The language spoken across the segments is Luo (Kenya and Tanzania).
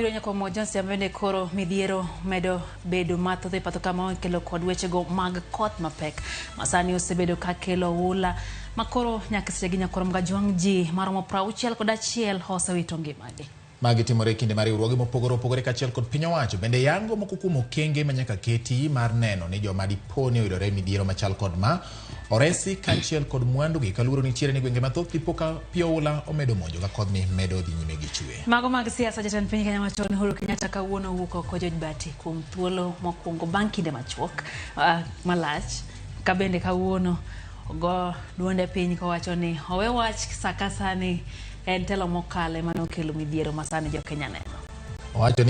Biro nyaka Johnson amene koro midhiero medo bedo mathoth e pacho kama ikelo kod wechego mag koth mapek masani osebedo ka kelo oula makoro nyaka sechegi nyakoro Mgajwang' ji maromo 61 osewito ngimagi. Magi timore e kinde ma riwruoge mopogore opogore kaachiel kod piny owacho bende yango moko kuom okenge ma nyaka keti mar neno ni joma dipo ni oyudore e midhiero machal kod ma oresi kaachiel kod mwandugi kaluoro nitiere ni gwenge mathoth dipo ka pi oula omedo monjo ka kodhni medo dhi nyime gi chwe. Mago mag siasa jatend piny Kenya machon Uhuru Kenyatta kawuono owuok oko George Bati kuom thuolo mokwongo bang' kinde machuok malach ka bende kawuono ogo duonde piny kowacho ni owe wach saka sani en telo mokalo ema nokelo midhiero ma sani jo Kenya neno. Owacho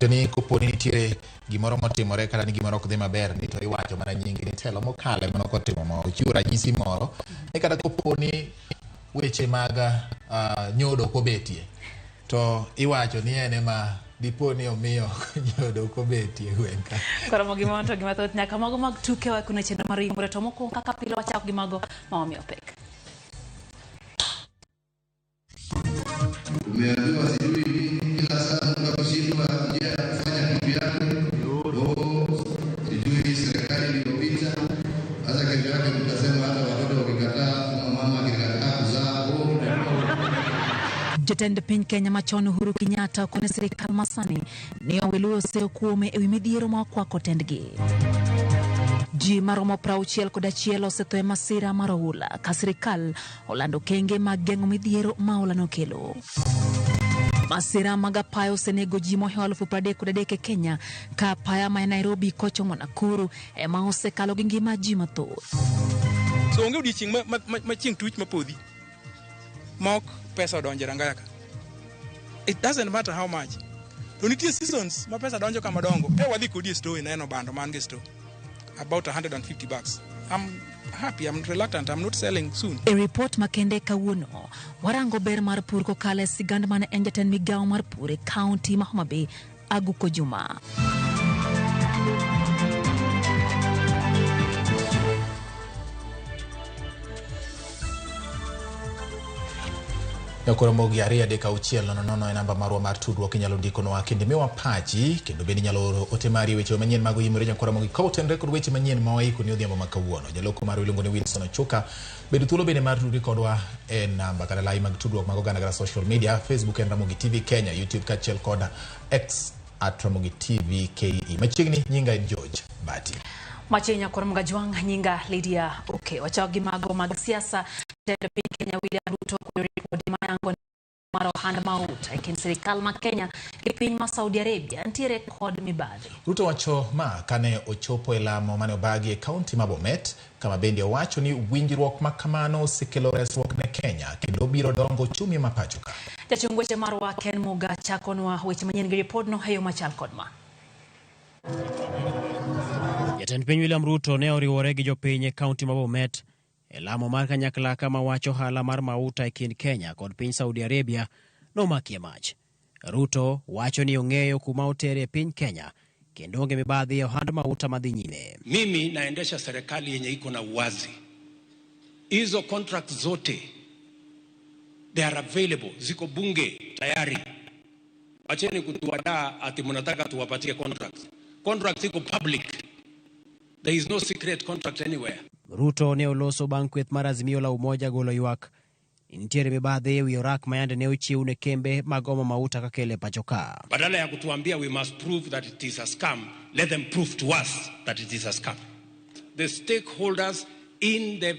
ni kopo ni nitiere gimoro motimore kata ni gimoro ok dhi maber ni to iwacho mana nyingi ni telo mokalo ema nokotimo ma ochiwo ranyisi moro ni kata kopo ni weche mag nyodo ok obetie to iwacho ni en ema dipo ni omiyo nyodo ok obetie gweng' ka. Koro gima to gima thoth nyaka mago mag tuke wa kuna chenro mar yimore to mokwongo kaka pile wachako gi mago ma wamiyo pek. Tumeambiwa sijui nini, kila saa mtu akishindwa njia ya kufanya kitu yake, oh, sijui serikali iliyopita. Sasa kesho yake mtasema hata watoto wakikataa, kama mama akikataa kuzaa, oh, Jatend piny Kenya machon Uhuru Kenyatta okone sirikal masani ni owe luwo seyo kuome ewi midhiero ma okwako tendgi. Ji maromo 61 osetho e masira mar oula ka sirikal olando okenge mag geng'o midhiero ma oula nokelo. Masira mag apaya osenego ji mohewo 33,000 e Kenya ka apaya ma Nairobi kochomo Nakuru ema osekalo gi ngima ji mathoth. So onge odiochieng' ma chieng' tuch mapodhi mok pesa odonjo e rangaya ka. It doesn't matter how much. To nitie seasons ma pesa donjo kama dongo. E wadhi kodi e store ineno bando man gi store. About 150 bucks. I'm happy, I'm reluctant, I'm not selling soon. E ripot makende kawuono, warango ber mar pur kokalo e sigand mane en jatend migawo mar pur e kaunti ma Homa Bay, Aguko Juma. Nyakoro mogi 2 3 6 0 0 e namba marwa mar tudruok inyalo ndikonwa kendo imiwa pachi kendo bende inyalo oro ote mari e weche manyien mag oyimore Nyakoro Mogi ka otenre kod weche manyien ma waiko ni odhiambo ma kawuono. Jaloko marwa iluongo ni Wilson Ochuka. Bed thuolo bende mar tudri kodwa e namba kata lai mag tudruok mag oganda kata social media, Facebook en Ramogi TV Kenya, YouTube kaachiel kod X at Ramogi TV KE. Machiegni nyinga en George Bati. Machiegni Nyakoro Mgajwang' nyinga Lydia Oke. Wachako gi mago mag siasa. Jatend piny Kenya William Ruto okwedo ripode mayango mar ohand mauta e kind sirikal ma Kenya gi piny ma Saudi Arabia nitiere kod mibadhi. Ruto wacho ma kane ochopo e lamo mane obagi e kaunti ma Bomet, kama bende owacho ni winjruok ma kamano osekelo resruok ne Kenya kendo biro dongo uchumi ma pacho ka. Jachung' weche marwa Ken Muga chakonwa weche manyien gi ripodno e yo machal kod ma. Jatend piny William Ruto ne oriwore gi jopiny e kaunti ma Bomet e lamo mar kanyakla kama wach ohala mar mauta e kind Kenya kod piny Saudi Arabia nomakie mach. Ruto wacho ni ong'eyo kuma otere e piny Kenya kendo onge mibadhi e ohand mauta madhi nyime. Mimi naendesha serikali yenye iko na uwazi. Hizo contracts zote they are available, ziko bunge tayari. Acheni kutuadaa ati mnataka tuwapatie contracts. Contracts iko public. There is no secret contract anywhere. Ruto ne oloso bang' kweth mar Azimio la Umoja golo ywak ni nitiere mibadhi e wi orak ma yande ne ochiw ne kembe mag omo mauta kakele pacho ka. Badala ya kutuambia we must prove that it is a scam, let them prove to us that it is a scam. The stakeholders in the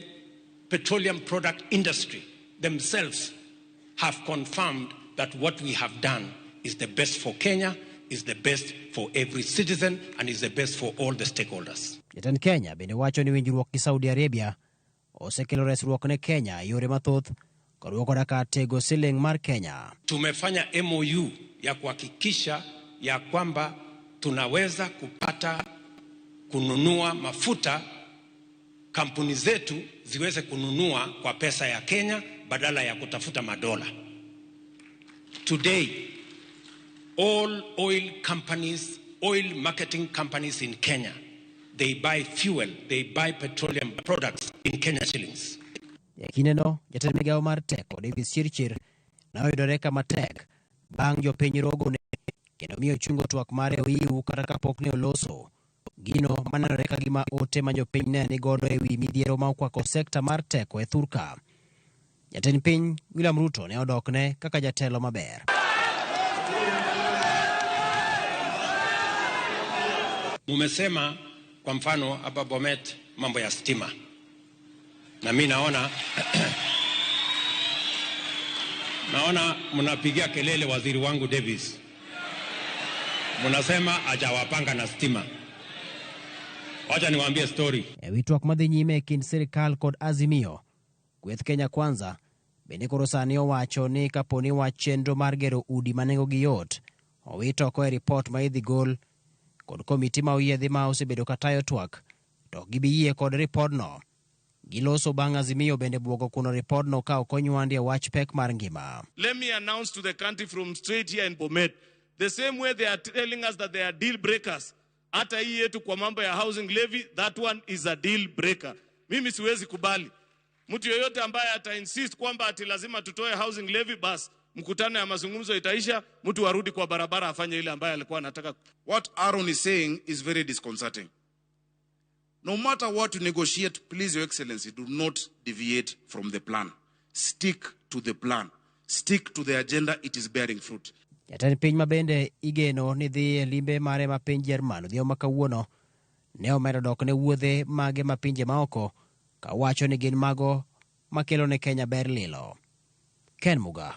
petroleum product industry themselves have confirmed that what we have done is the best for Kenya, is the best for every citizen, and is the best for all the stakeholders. Jatend Kenya bende wacho ni winjruok gi Saudi Arabia osekelo resruok ne Kenya e yore mathoth koriwo koda ka tego siling mar Kenya. Tumefanya MOU ya kuhakikisha ya kwamba tunaweza kupata kununua mafuta, kampuni zetu ziweze kununua kwa pesa ya Kenya badala ya kutafuta madola. Today, all oil companies, oil marketing companies in Kenya, they buy fuel, they buy petroleum products in Kenya shillings. E kindeno, jatend migawo mar teko Davis Chirchir ne oyudore kama tek Bang' jopiny rogo ne kendo miyo chungo twak mare oiw kata kapok ne oloso. Gino manenore ka gima ote ma jopiny ne nigodo ewi midhiero ma okwako sekta mar teko e thurka. Jatend piny William Ruto ne odokne kaka jatelo maber. Mumesema kwa mfano hapa Bomet mambo ya stima, na mi naona naona mnapigia kelele waziri wangu Davis, mnasema hajawapanga na stima. Wacha niwaambie story. Ewi twak madhi nyime e kind sirikal kod Azimio, kweth Kenya Kwanza bende koro sani owacho ni kapo ni wach chenro mar gero udi ma nengogi yot owit oko e ripot ma idhi gol kod komiti ma oyiedhi ma osebedo ka tayo twak to ok gibi yie kod ripodno. Giloso bang' Azimio bende buogo kuno ripodno ka ok onywandi e wach pek mar ngima. Let me announce to the country from straight here in Bomet, the same way they are telling us that they are deal breakers. Hata hii yetu kwa mambo ya housing levy, that one is a deal breaker. Mimi siwezi kubali. Mtu yoyote ambaye ata insist kwamba ati lazima tutoe housing levy, bas mkutano ya mazungumzo itaisha, mtu arudi kwa barabara afanye ile ambaye alikuwa anataka. What Aaron is saying is very disconcerting. No matter what you negotiate, please, Your Excellency, do not deviate from the plan. Stick to the plan. Stick to the agenda. It is bearing fruit. Jatend piny ma bende igeno ni dhi e limbe mare ma piny Jerman odhiambo ma kawuono ne omedo dok ne wuodhe mage ma pinje maoko ka wacho ni gin mago makelo ne Kenya ber lilo. Ken Muga,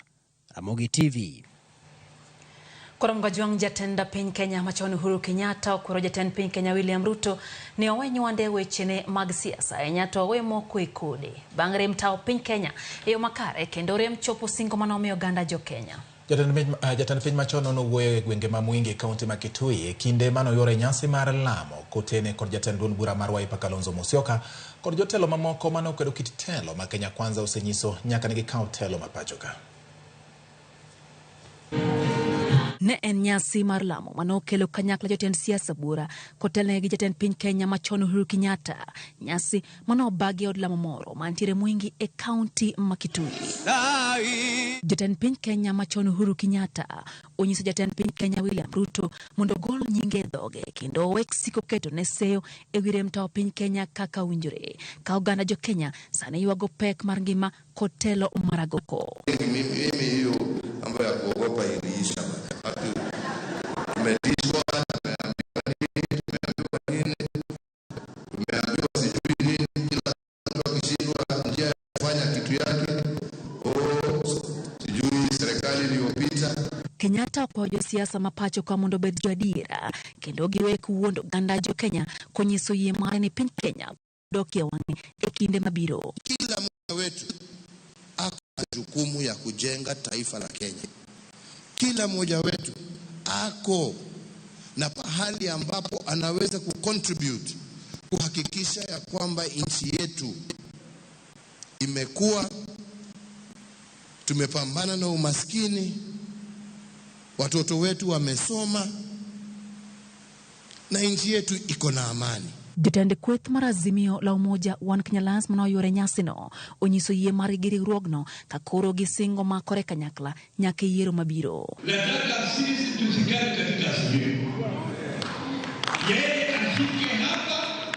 Ramogi TV. Koro Mgajwang' jatend piny Kenya machon Uhuru Kenyatta okwero jatend piny Kenya William Ruto ni owe nywande wechene mag siasa ahinya to owe moko e kode bang' rem tawo piny Kenya e yo makare kendo rem chopo singo manomiyo oganda jo Kenya. Jatend piny machon nowuoyo e gwenge ma Mwingi e kaunti ma Kitui e kinde manoyuoro nyasi mar lamo kotene kod jatend duond bura mar Wiper Kalonzo Musyoka kod jotelo mamoko manokwedo kit telo ma Kenya Kwanza osenyiso nyaka ne gikaw telo ma pacho ka. Ne en nyasi mar lamo manokelo kanyakla jotend siasa buora kotelnegi gi jatend piny Kenya machon Uhuru Kenyatta. Nyasi manobagi e od lamo moro mantiere Mwingi e kaunti ma Kitui. Jatend piny Kenya machon Uhuru Kenyatta onyiso jatend piny Kenya William Ruto mondo ogol nyinge e dhoge kendo owek siko keto ne seyo e wi rem tawo piny Kenya kaka owinjore. Ka oganda jo Kenya sani ywago pek mar ngima kod telo mar agoko. Mimi hiyo mambo ya kuogopa iliisha. Tumetishwa, tumeambiwa nini, tumeambiwa nini, tumeambiwa sijui nini. Kila mtu akishindwa njia ya kufanya kitu yake, oh, sijui serikali iliyopita. Kenyatta okwayo josiasa ma pacho ka mondo obed joadiera kendo giwek wuondo oganda jo Kenya konyiso yie mare ni piny Kenya dok e wang'e e kinde mabiro. Kila mmoja wetu ako na jukumu ya kujenga taifa la Kenya. Kila mmoja wetu ako na pahali ambapo anaweza kucontribute kuhakikisha ya kwamba nchi yetu imekuwa, tumepambana na umaskini, watoto wetu wamesoma na nchi yetu iko na amani. Jatend kweth mar Azimio la Umoja One Kenya Alliance manoyuoro e nyasino onyiso yie margi gi riwruogno ka koro gisingo makore kanyakla nyaka e yiero mabiro. Nataka sisi tushikane katika Azimio, yeye ashike hapa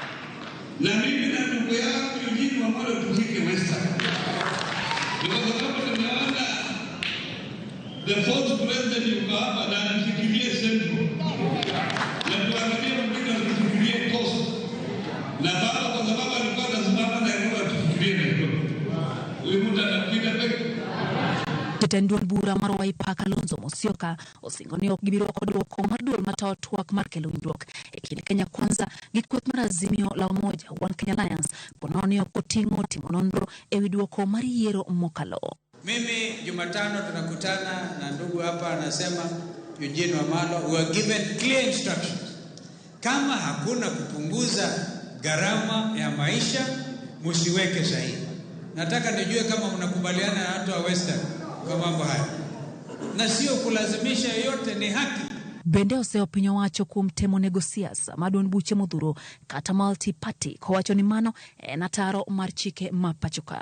na mimi na ndugu yangu Eugene Wamalwa tushike Western, ni kwa sababu tumeona the fourth president yuko hapa na anashikilia Central na tuangalie mwingine ashikilie Coast na baba, kwa sababu alikuwa anasimama Nairobi atushikilie Nairobi. Huyu mtu atapita peke. Jatend duond bura mar Wiper Kalonzo Musyoka osingo ni ok gibi rwako duoko mar duol matayo twak mar kelo winjruok e kind Kenya Kwanza gi kweth mar Azimio la Umoja One Kenya Alliance ponono ni ok oting'o timo nonro ewi duoko mar yiero mokalo. Mimi Jumatano tunakutana na ndugu hapa anasema Eugene Wamalwa, we were given clear instructions. Kama hakuna kupunguza gharama ya maisha, msiweke sahihi. Nataka nijue kama mnakubaliana na watu wa Western kwa mambo haya, na sio kulazimisha yoyote, ni haki. Bende oseyo piny owacho kuom temo nego siasa ma duond buche modhuro kata multi party kowacho ni mano en ataro mar chike ma pacho ka.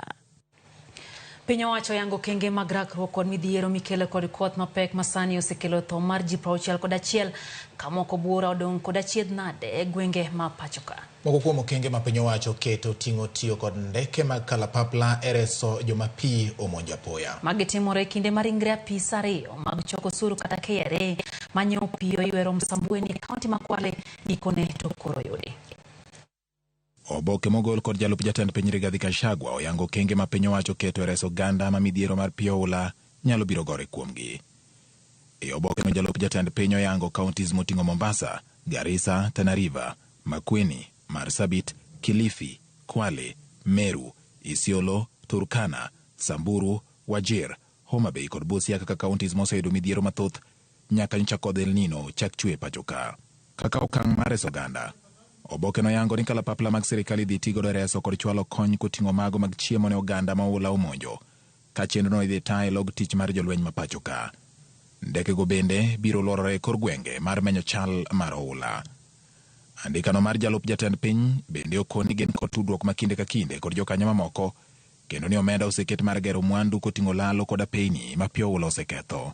Piny owacho oyango okenge mag rakruok kod midhiero mikelo kod koth mapek masani osekelo tho mar ji 61 ka moko buora odong' kod achiedh nade e gwenge ma pacho ka. Moko kuom okenge ma piny owacho oketo oting'o tiyo kod ndeke mag kalapapla e reso joma pi omonjo apoya. Magi timore e kinde ma ringre apisa ariyo mag choko osuru kata KRA manyo pi oywero Msambweni e kaunti ma Kwale gikone to koro oyudi. Oboke mogol kod jalup jatend piny Rigathi Gachagua oyango okenge ma piny owacho oketo e reso oganda ma midhiero mar pi oula nyalo biro gore kuomgi. E oboke no jalup jatend piny oyango counties moting'o Mombasa, Garissa, Tana River, Makueni, Marsabit, Kilifi, Kwale, Meru, Isiolo, Turkana, Samburu, Wajir, Homa Bay kod Busia kaka counties moseyudo midhiero mathoth nyaka nyocha kodh El Nino chak chwe pacho ka. Kaka okang' mar reso oganda, oboke noyango ni kalapapla mag sirikal idhi tigodo e reso kod chwalo kony koting'o mago mag chiemo ne oganda ma oula omonjo, ka chenrono idhi ta e log tich mar jolweny ma pacho ka. Ndekego bende biro luorore e kor gwenge mar menyo chal mar oula. Andikano mar jalup jatend piny bende okoni gin kod tudruok ma kinde ka kinde kod jokanyo mamoko, kendo ni omenda oseket mar gero mwandu koting'o lalo kod apeyni ma pi oula oseketho.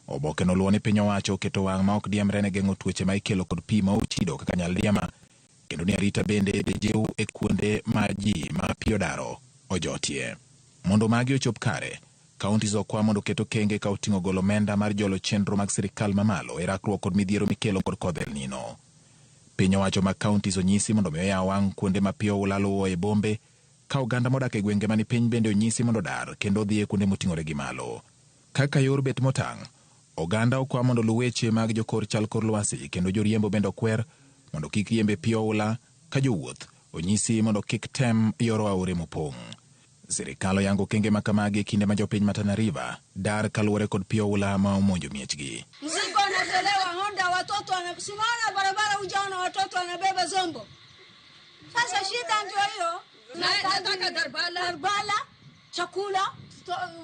Oboke no luwo ni piny owacho oketo wang' ma ok diemre ne geng'o tuoche ma ikelo kod pi ma ochido kaka nyaldiema, kendo ni arita bende idhi jiw e kuonde ma ji ma pi odaro ojotie. Mondo magi ochop kare, counties okwa mondo oket okenge ka oting'o golo omenda mar jolo chenro mag sirikal mamalo e rakruok kod midhiero mikelo kod kodh El Nino. Piny owacho mag counties onyisi mondo mi oyaw wang' kuonde ma pi oula luwo e bombe, ka oganda modak e gwenge mani piny bende onyisi mondo odar kendo odhi e kuonde moting'ore gi malo. Kaka yor bet motang', oganda okwa mondo oluw weche mag jokor chal kor lwasi kendo joriembo bende okwer mondo kik riemb e pi oula ka jowuoth onyisi mondo kik tem yoro aore mopong'. Sirikal oyango okenge ma kamagi e kinde ma jopiny ma Tana River dar kaluwore kod pi oula ma omonjo miechgi. Mzigo anatolewa Honda, watoto wanasimama barabara, hujaona watoto wanabeba zombo. Sasa shida ndio hiyo. Nataka darbala, darbala, chakula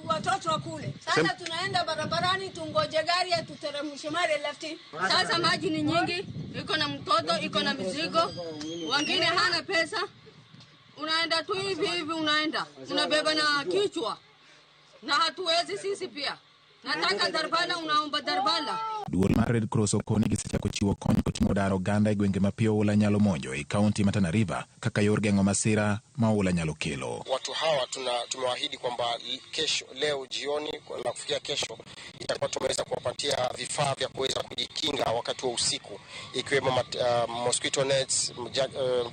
watoto wakule. Sasa tunaenda barabarani tungoje gari atuteremshe mare lefti. Sasa maji ni nyingi, iko na mtoto, iko na mizigo, wengine hana pesa. Unaenda tu hivi hivi, unaenda unabeba na kichwa, na hatuwezi sisi pia. Nataka darbala, unaomba darbala. Duol mar Red Cross okoni gisechako chiwo kony koting'o daro oganda e gwenge ma pi oula nyalo monjo e kaunti ma Tana River kaka yor geng'o masira ma oula nyalo kelo. Watu hawa tumewaahidi kwamba kesho, leo jioni na kufikia kesho itakuwa tumeweza kuwapatia vifaa vya kuweza kujikinga wakati wa usiku, ikiwemo mosquito nets,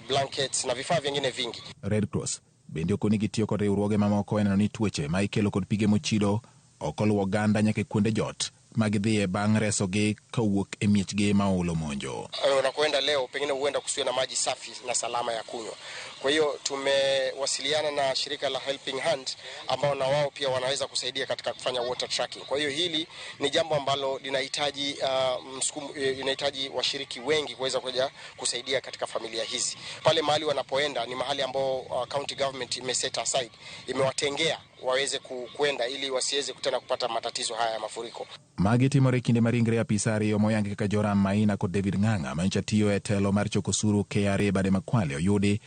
blankets na vifaa vingine vingi. Red Cross bende okoni gitiyo kod riwruoge mamoko e neno ni tuoche ma ikelo kod pige mochido ok oluwo oganda nyaka e kuonde jot ma gidhiye bang' resogi kowuok e miechgi ma oula omonjo. Unakoenda leo pengine huenda kusiwe na maji safi na salama ya kunywa. Kwa hiyo tumewasiliana na shirika la Helping Hand ambao na wao pia wanaweza kusaidia katika kufanya water tracking. Kwa hiyo hili ni jambo ambalo linahitaji linahitaji washiriki wengi kuweza kuja kusaidia katika familia hizi. Pale mahali wanapoenda ni mahali ambao county government imeset aside, imewatengea waweze kuenda ili wasiweze kutana kupata matatizo haya ya mafuriko. Magi timore kinde ma ringre apisa ariyo moyangi kaka Joram Maina kod David Ng'ang'a manyocha tiyo e telo mar choko osuru KRA bade ma Kwale oyudi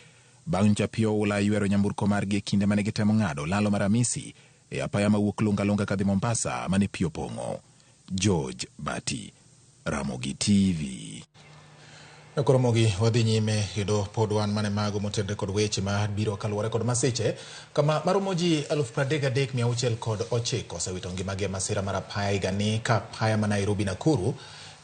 bang' nyocha pi oula ywero nyamburko margi e kinde mane gitemo ng'ado lalo mar Amisi e apaya mawuok Lunga Lunga kadhi Mombasa mane pi opong'o. George Bati, Ramogi TV. Koromogi wadhi nyime kendo pod wan mane mago motenre kod weche ma biro kaluwore kod masiche kama maromo ji 33,609 osewito ngimagi e masira mar apaya higani ka apaya ma Nairobi Nakuru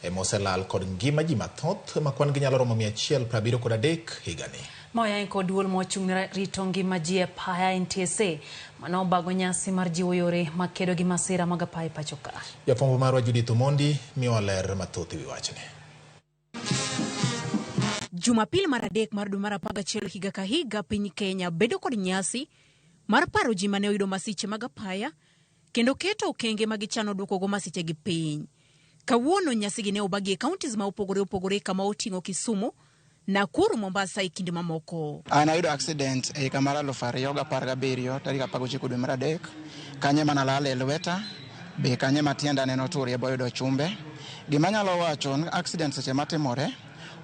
ema oselal kod ngima ji mathoth ma kwan gi nyalo romo 173 higani. Moya kod duol mochung' ne rito ngima ji e apaya NTSA mano obago nyasi mar jiwo yore makedo gi masira mag apaya e pacho ka. Jafwambo marwa Judith Omondi miyowa ler mathoth e wi wachni. Jumapil mar adek mar dwe mar 11 higa ka higa piny Kenya bedo kod nyasi mar paro ji mane oyudo masiche mag apaya kendo keto okenge ma gichano duokogo masiche gi piny. Kawuono nyasigi ne obagi e counties ma opogore opogore kama oting'o Kisumu, Nakuru, Mombasa e kind mamoko. An ayudo accident e higa mar 2017 tarik 19 dwe mar adek, kanyo ema nalal e lweta, be kanyo ema tienda ne notur boyudo chumbe. Gima anyalo wacho ni accident seche matimore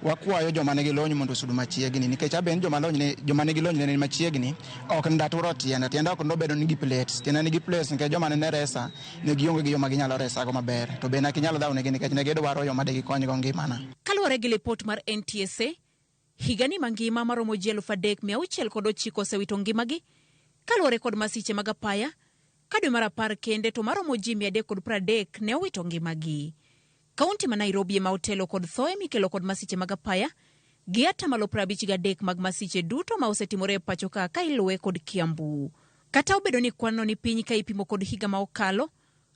Wakwayo joma nigi lony mondo osud machiegni nikech aben joma nigi lony ne ni machiegni ok ndaturo tienda. Tienda ok ndobedo nigi plates. Tienda nigi plates nikech joma ne resa ne gionge gi yo ma ginyalo resago maber. To bende ok inyal dhawnegi nikech ne gidwaro yo ma degikonygo ngimana. Kaluwore gi lipot mar NTSA, higani mangima maromo ji 3,609 osewito ngimagi kaluwore kod masiche mag apaya, ka dwe mar 10 kende to maromo ji 330 ne owito ngimagi. Kaunti ma Nairobi ema otelo kod thoe mikelo kod masiche mag apaya gi 53% mag masiche duto ma osetimore e pacho ka ka iluwe kod Kiambu. Kata obedo ni kwanno ni piny ka ipimo kod higa ma okalo,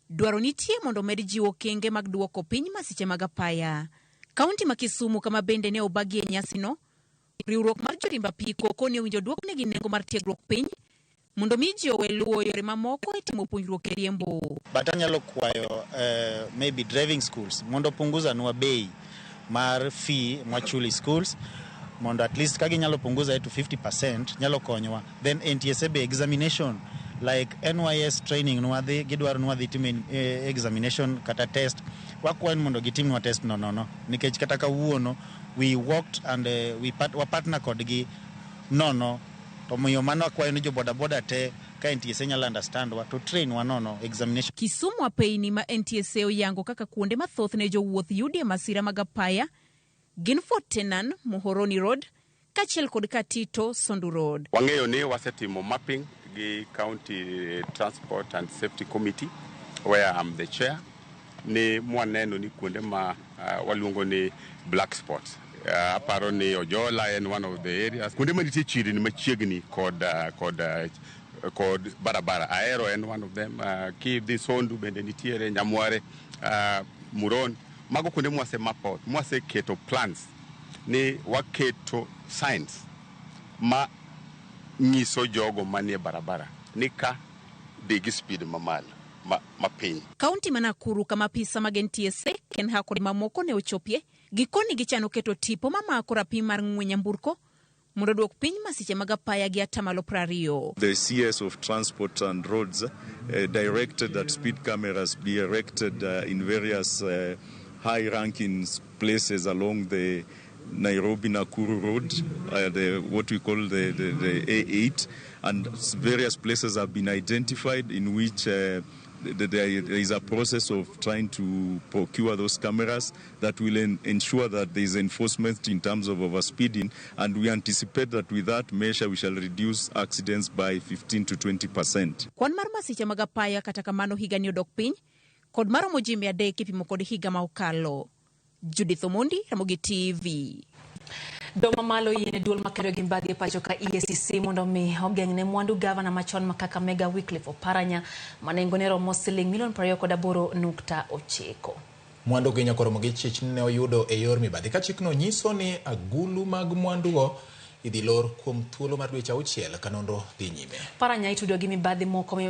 dwaro nitie mondo omed jiwo okenge mag duoko piny masiche mag apaya. Kaunti ma Kisumu kama bende ne obagie nyasino, riwruok mar jorimb apiko koni owinjo duoknegi nengo mar tiegruok piny mondo mi ji owe luwo yore mamoko e timo puonjruok e riembo. But anyalo kwayo maybe driving schools mondo punguzanwa bei mar fee mwachuli schools mondo at least ka ginyalo punguza to 50% nyalo konyowa. Then NTSA be examination like NYS training nwadhi gidwaro nwadhi timo examination kata test, wakwayo ni mondo gitimnwa test no nono nikech kata kawuono we worked and we partner kodgi nono. To miyo mano akwayo ni jo boda boda te ka NTSA nyalo understand wa to train wa nono examination. Kisumu apeini ma NTSA oyango kaka kuonde mathoth ne jowuoth yudie masira mag apaya gin Fort Tenan, Muhoroni Road kaachiel kod Katito Sondu Road. Wang'eyo ni wasetimo mapping gi County Transport and Safety Committee where I'm the chair, ni mwaneno ni kuonde ma waluongo ni black spots. Aparo ni Ojola en one of the areas. Kuonde manitie chirni machiegni kod barabara. Ahero en one of them. Kidhi Sondu bende nitiere, Nyamware, Muron. Mago kuonde mwase map out, mwase keto plans ni waketo signs ma nyiso jogo manie barabara ni ka dhi gi speed mamalo mapiny. Kaunti ma Nakuru kama apisa mag NTSA, KENHA kod mamoko ne ochopie, gikoni gichano keto tipo mamako rapim mar ng'we nyamburko mondo oduok piny masiche mag apaya gi 20%. The CS of Transport and Roads directed that speed cameras be erected in various high-ranking places along the Nairobi-Nakuru Road, what we call the A8, and various places have been identified in which there is a process of trying to procure those cameras that will ensure that there is enforcement in terms of overspeeding, and we anticipate that with that measure we shall reduce accidents by 15 to 20%. Kwan mar masiche mag apaya kata kamano higani odok piny kod maromo ji 300 kipimo kod higa ma okalo. Judith Omondi, Ramogi TV. Doma malo yiene duol makedo gi mbadhi e pacho ka EACC mondo mi ogeng'ne mwandu gavana machon ma Kakamega Wycliffe Oparanya ma nengone romo siling milion 28.9. Mwandu gi nyakoromo gi chich ne oyudo e yor mibadhi ka chikno nyiso ni agulu mag mwandugo idhi lor kuom thuolo mar dweche 6 ka nonro dhi nyime. Oparanya itudo gi mibadhi moko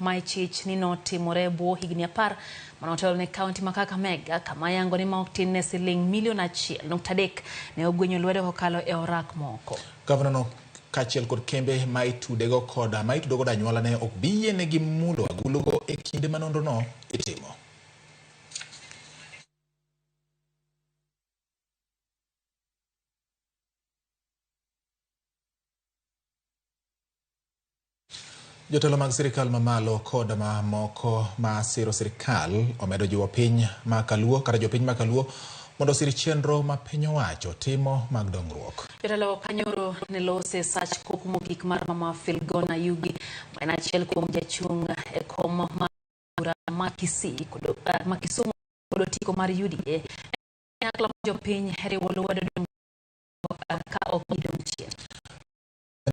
ma chich ni notimore bwo higni 10 manotelo ne kaunti ma Kakamega kama yango ni ma ok tin ne siling milion 1.3 ne ogwenyo lwedo kokalo e orak moko. Gavana no kaachiel kod kembe ma itudego kod anyuola ne ok bi yienegi mulo agulugo e kinde ma nonrono itimo. Jotelo mag sirikal mamalo kod mamoko ma siro sirikal omedo jiwo piny ma Kaluo kata jopiny ma Kaluo mondo osir chenro ma piny owacho timo mag dongruok. Jotelo kanyoro ne lose sach kuku mogik mar mama Filgona Yugi ma en achiel kuom jachung' e kom mar bura ma Kisii kod ma Kisumu kod otiko mar UDA. Kanyakla mar jopiny riwo lwedo dongruok ka ok gidong' chien.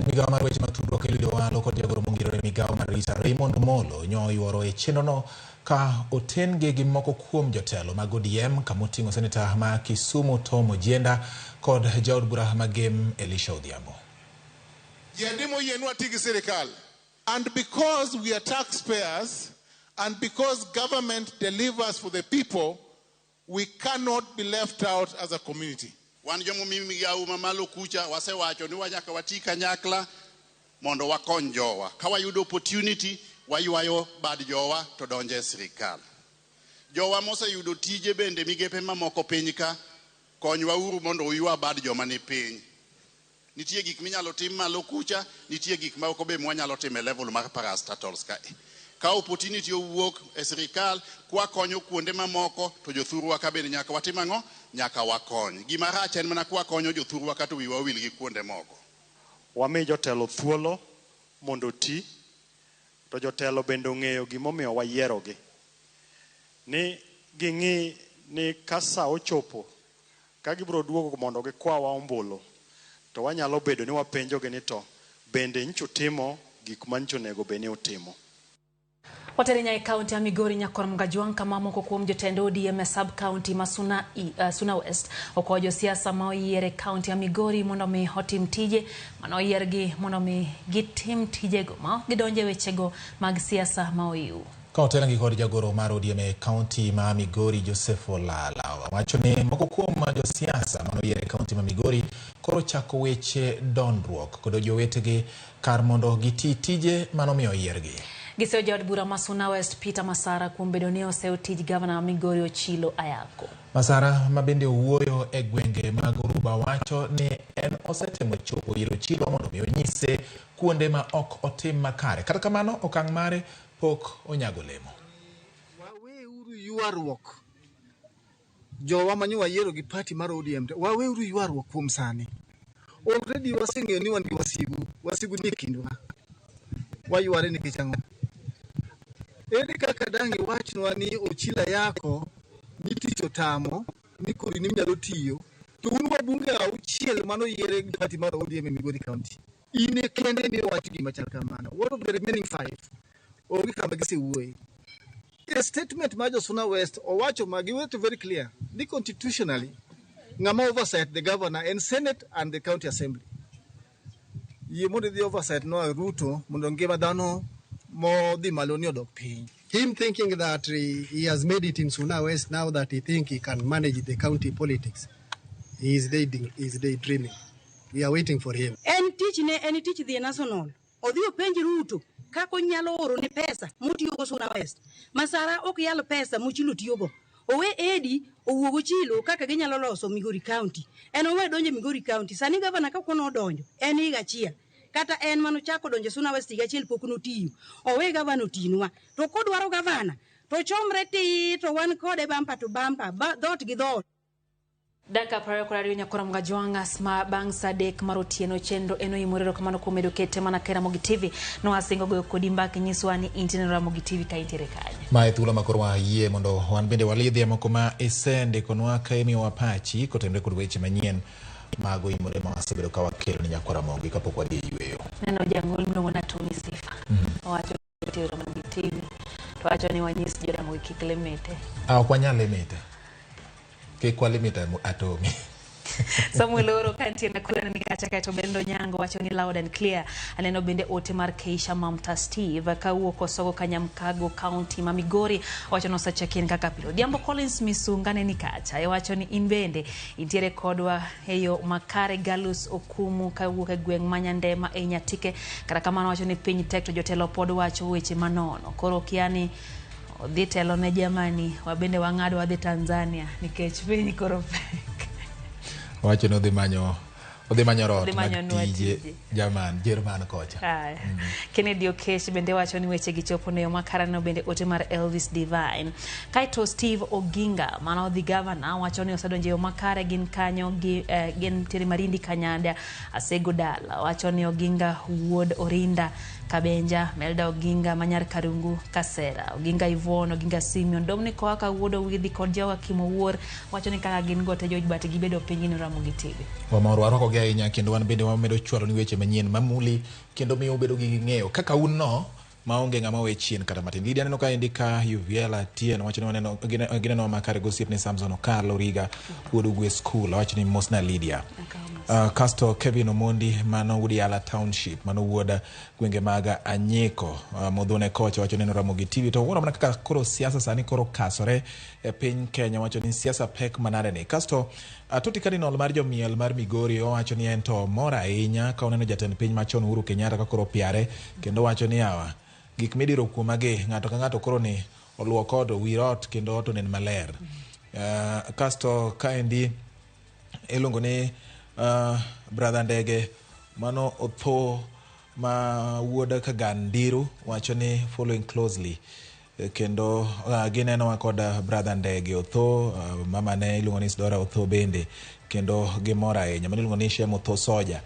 Migawo mar weche mag tudruok Eliud Owalo kod jagoro mongirore migawo mar Rita Raymond Molo nyoyuoro e chenrono ka oten-gi gi moko kuom jotelo mag ODM kamoting'o seneta ma Kisumu Tom Ojienda kod jaod bura ma Gem Elisha Odhiambo. Ji adi moyienwa ti gi sirikal? And because we are taxpayers and because government delivers for the people, we cannot be left out as a community. Wan jomomi migawo mamalo kucha wasewacho ni wanyaka wati kanyakla mondo wakony jowa. Ka wayudo opportunity, waywayo bad jowa to donjo e sirikal. Jowa moseyudo tije bende migepe mamoko piny ka, Konywa uru mondo uywa bad joma ni piny. Nitie gik minyalo tim malo kucha, nitie gik moko be mwanyalo timo e level mar parastatals kae. Ka opportunity owuok e sirikal, kwakonyo kuonde mamoko, to jothurwa ka bende nyaka watim ang'o? Nyaka wakony. Gima rach en mana kwakonyo jothurwa ka to wiwa owil gi kuonde moko. Wami jotelo thuolo mondo oti, to jotelo bende ong'eyo gimomiyo wayierogi. Ni ging'i ni ka sa ochopo, ka gibiro duogo mondo gikwawa ombulu, to wanyalo bedo ni wapenjogi ni to bende nyocha utimo gik ma nyocha onego bed ni utimo. Watere nyaka e kaunti ya Migori Nyakor Mgajwang' kama moko kuom jotend ODM e sub county ma Suna, Suna West okwayo josiasa ma oyier e kaunti ya Migori mondo mi otim tije mane oyiergi mondo mi gitim tijego ma ok gidonjo e wechego mag siasa ma oiw. Ka otelnegi kod jagoro mar ODM e kaunti ma Migori Joseph Olala wacho ni moko kuom josiasa mane oyier e kaunti ma Migori koro chako weche dondruok kod jowetegi kar mondo giti tije manomiyo oyiergi. Giseyo jaod bura ma Suna West Peter Masara kuom bedo ni oseyo tij gavana ma Migori Ochilo Ayako. Masara ma bende owuoyo e gwenge mag Oruba wacho ni en osetemo chopo ir Ochilo mondo mi onyise kuonde ma ok otim makare. Kata kamano okang' mare pok onyago olemo. Waweuru ywaruok. Jowa manyo wayiero gi party mar ODM, waweuru ywaruok kuom sani. Already waseng'eyo ni wan gi wasigu, wasigu nie kindwa. Wayware nikech ang'o? Ere kaka dang' iwachnwa ni Ochila yako ni tich otamo ni koro in iminyalo tiyo to un wabunge auchiel manoyiere gi party mar ODM e Migori County. In e kende miwacho gima chal kamano. What of the remaining five? Onge kama gisewuoye. A statement mar jo Suna West owacho ma giweto very clear ni constitutionally ng'ama oversight the governor en Senate and the county assembly. Yie mondo idhi oversight no Ruto mondo ngima dhano modhi malo ni odok piny. Him thinking that he has made it in Suna West now that he think he can manage the county politics, he is daydreaming. We are waiting for him. En tich ne en tich dhi e national. Odhi openj Ruto kaka onyalo oro ne pesa motiyogo Suna West. Masara ok yal pesa mochilo tiyogo. Owe Edi owuog Ochilo kaka ginyalo loso Migori County. En owe donjo e Migori County. Sani gavana kapok nodonjo en higa achiel. Kata en manochako donjo Suna West higa achiel pok notiyo. Owe gavana otinwa. To kodwaro gavana to chomre tir to wan kode bampa to bampa, dhoot gi dhoot. Dakika 22 Nyakora Mgajwang' ma bang' saa 3 mar otieno chenro en oimore erokamano kuom medo kete mana ka Ramogi TV nowasingo goyo kodi mbaka nyiswa ni intie Ramogi TV ka intiere kanye. Ma e thuolo ma koro wayie mondo wan bende walidhie moko ma isendikonwa ka imiyowa pachi kotenore kod weche manyien mago imore ma wasebedo ka wakelo ne Nyakora Ramogi kapok wadhi e yweyo. Neno jangol miluongo ni Tony Sifa. Owacho ni Ramogi TV to wacho ni wanyis jo Ramogi kik limite. Ah, ok wanyal limite. Kik walimit atomi. Samuel Oro kantie Nakuru ni kacha kaeto Bendo Nyango wacho ni loud and clear. Aneno bende ote mar Keisha Mamta Steve kawuok Osogo Kanyamkago County ma Migori wacho ni osechakien kaka pile. Odhiambo Collins Misunga ne ni kacha e wacho ni in bende intiere kodwa e yo makare. Galus Okumu kawuok e gweng' ma Nyandema e Nyatike kata kamano wacho ni piny tek to jotelo pod wacho weche manono. Koro kia ni odhi telo ne jamani wabende wang'ado wadhi Tanzania nikech piny koro pek. Wacho ni odhi manyo rot mag tije jaman Jerman kocha. Kennedy Okech bende wacho ni weche gi chopo ne yo makare no bende ote mar Elvis Divine. Kaeto Steve Oginga mano odhi governor wacho ni osedonjo e yo makare gin kanyo gi gin tiere Marindi Kanyada Asego Dala wacho ni Oginga wuod Orinda Kabenja, Melda Oginga, Manyar Karungu, Kasera, Oginga Yvonne, Oginga Simeon, Dominic Owaka wuod Owidhi kod Jowa Kimo Wuor wacho ni kaka gin go te George Bat gibedo piny ni Ramogi TV. Wamor warwakogi ahinya kendo wan bende wamedo chwalo ni weche manyien mamuli kendo miyo ubedo gi ng'eyo kaka un no maonge ng'ama owe chien kata matin. Lydia aneno ka indika Uviela Tien wacho ni waneno gineno makare gosiepne Samson Okalo Riga wuod Ugwe School wacho ni mosna Lydia. Kasto Kevin Omondi mano wuod Yala Township mano wuod gwenge mag Anyiko modhune kocha wacho neno Ramogi TV to wuoro mana kaka koro siasa sani koro kasore e piny Kenya wacho ni siasa pek manade ni. Kasto Atoti Cardinal mar jomiel mar Migori owacho ni en to mor ahinya ka oneno jatend piny machon Uhuru Kenyatta ka koro piare kendo wacho ni yawa gik midiro kuomagi ng'ato ka ng'ato koro ni oluok ot owir ot kendo ot onen maler. Kasto kaendi Iluongo ni Brother Ndege mano otho ma wuod Kagandiru wacho ni following closely kendo ginenowa kod Brother Ndege Otho, mama ne iluongo ni Isidora Otho bende kendo gimor ahinya. Mano iluongo ni Shem Otho Soja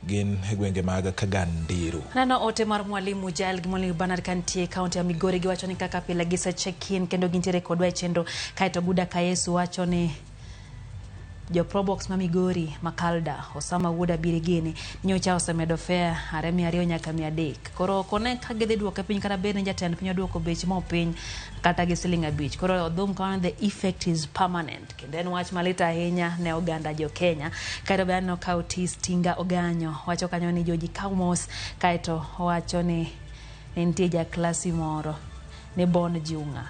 gin e gwenge mag Kagandiru. Aneno ote mar Mwalimu Jael gi Mwalimu Bernard kantie e kaunti ya Migori giwacho ni kaka pile gise check in kendo gintiere kodwa e chenro kaeto Guda Kayesu wacho ni jo Probox ma Migori Makalda Osama wuod Abirigini nyocha osemedo fare are 200 nyaka 300. Koro ok one ka gidhi duoke piny kata bed ni jatend piny oduoko bech mo piny kata gi siling 5. Koro odhum kawacho ni the effect is permanent kendo en wach malit ahinya ne oganda jo Kenya. Kaeto be aneno ka Otis Tinga Oganyo wacho kanyo ni joji kaw mos kaeto owacho ni nitie jaklasi moro ni Bon Junga.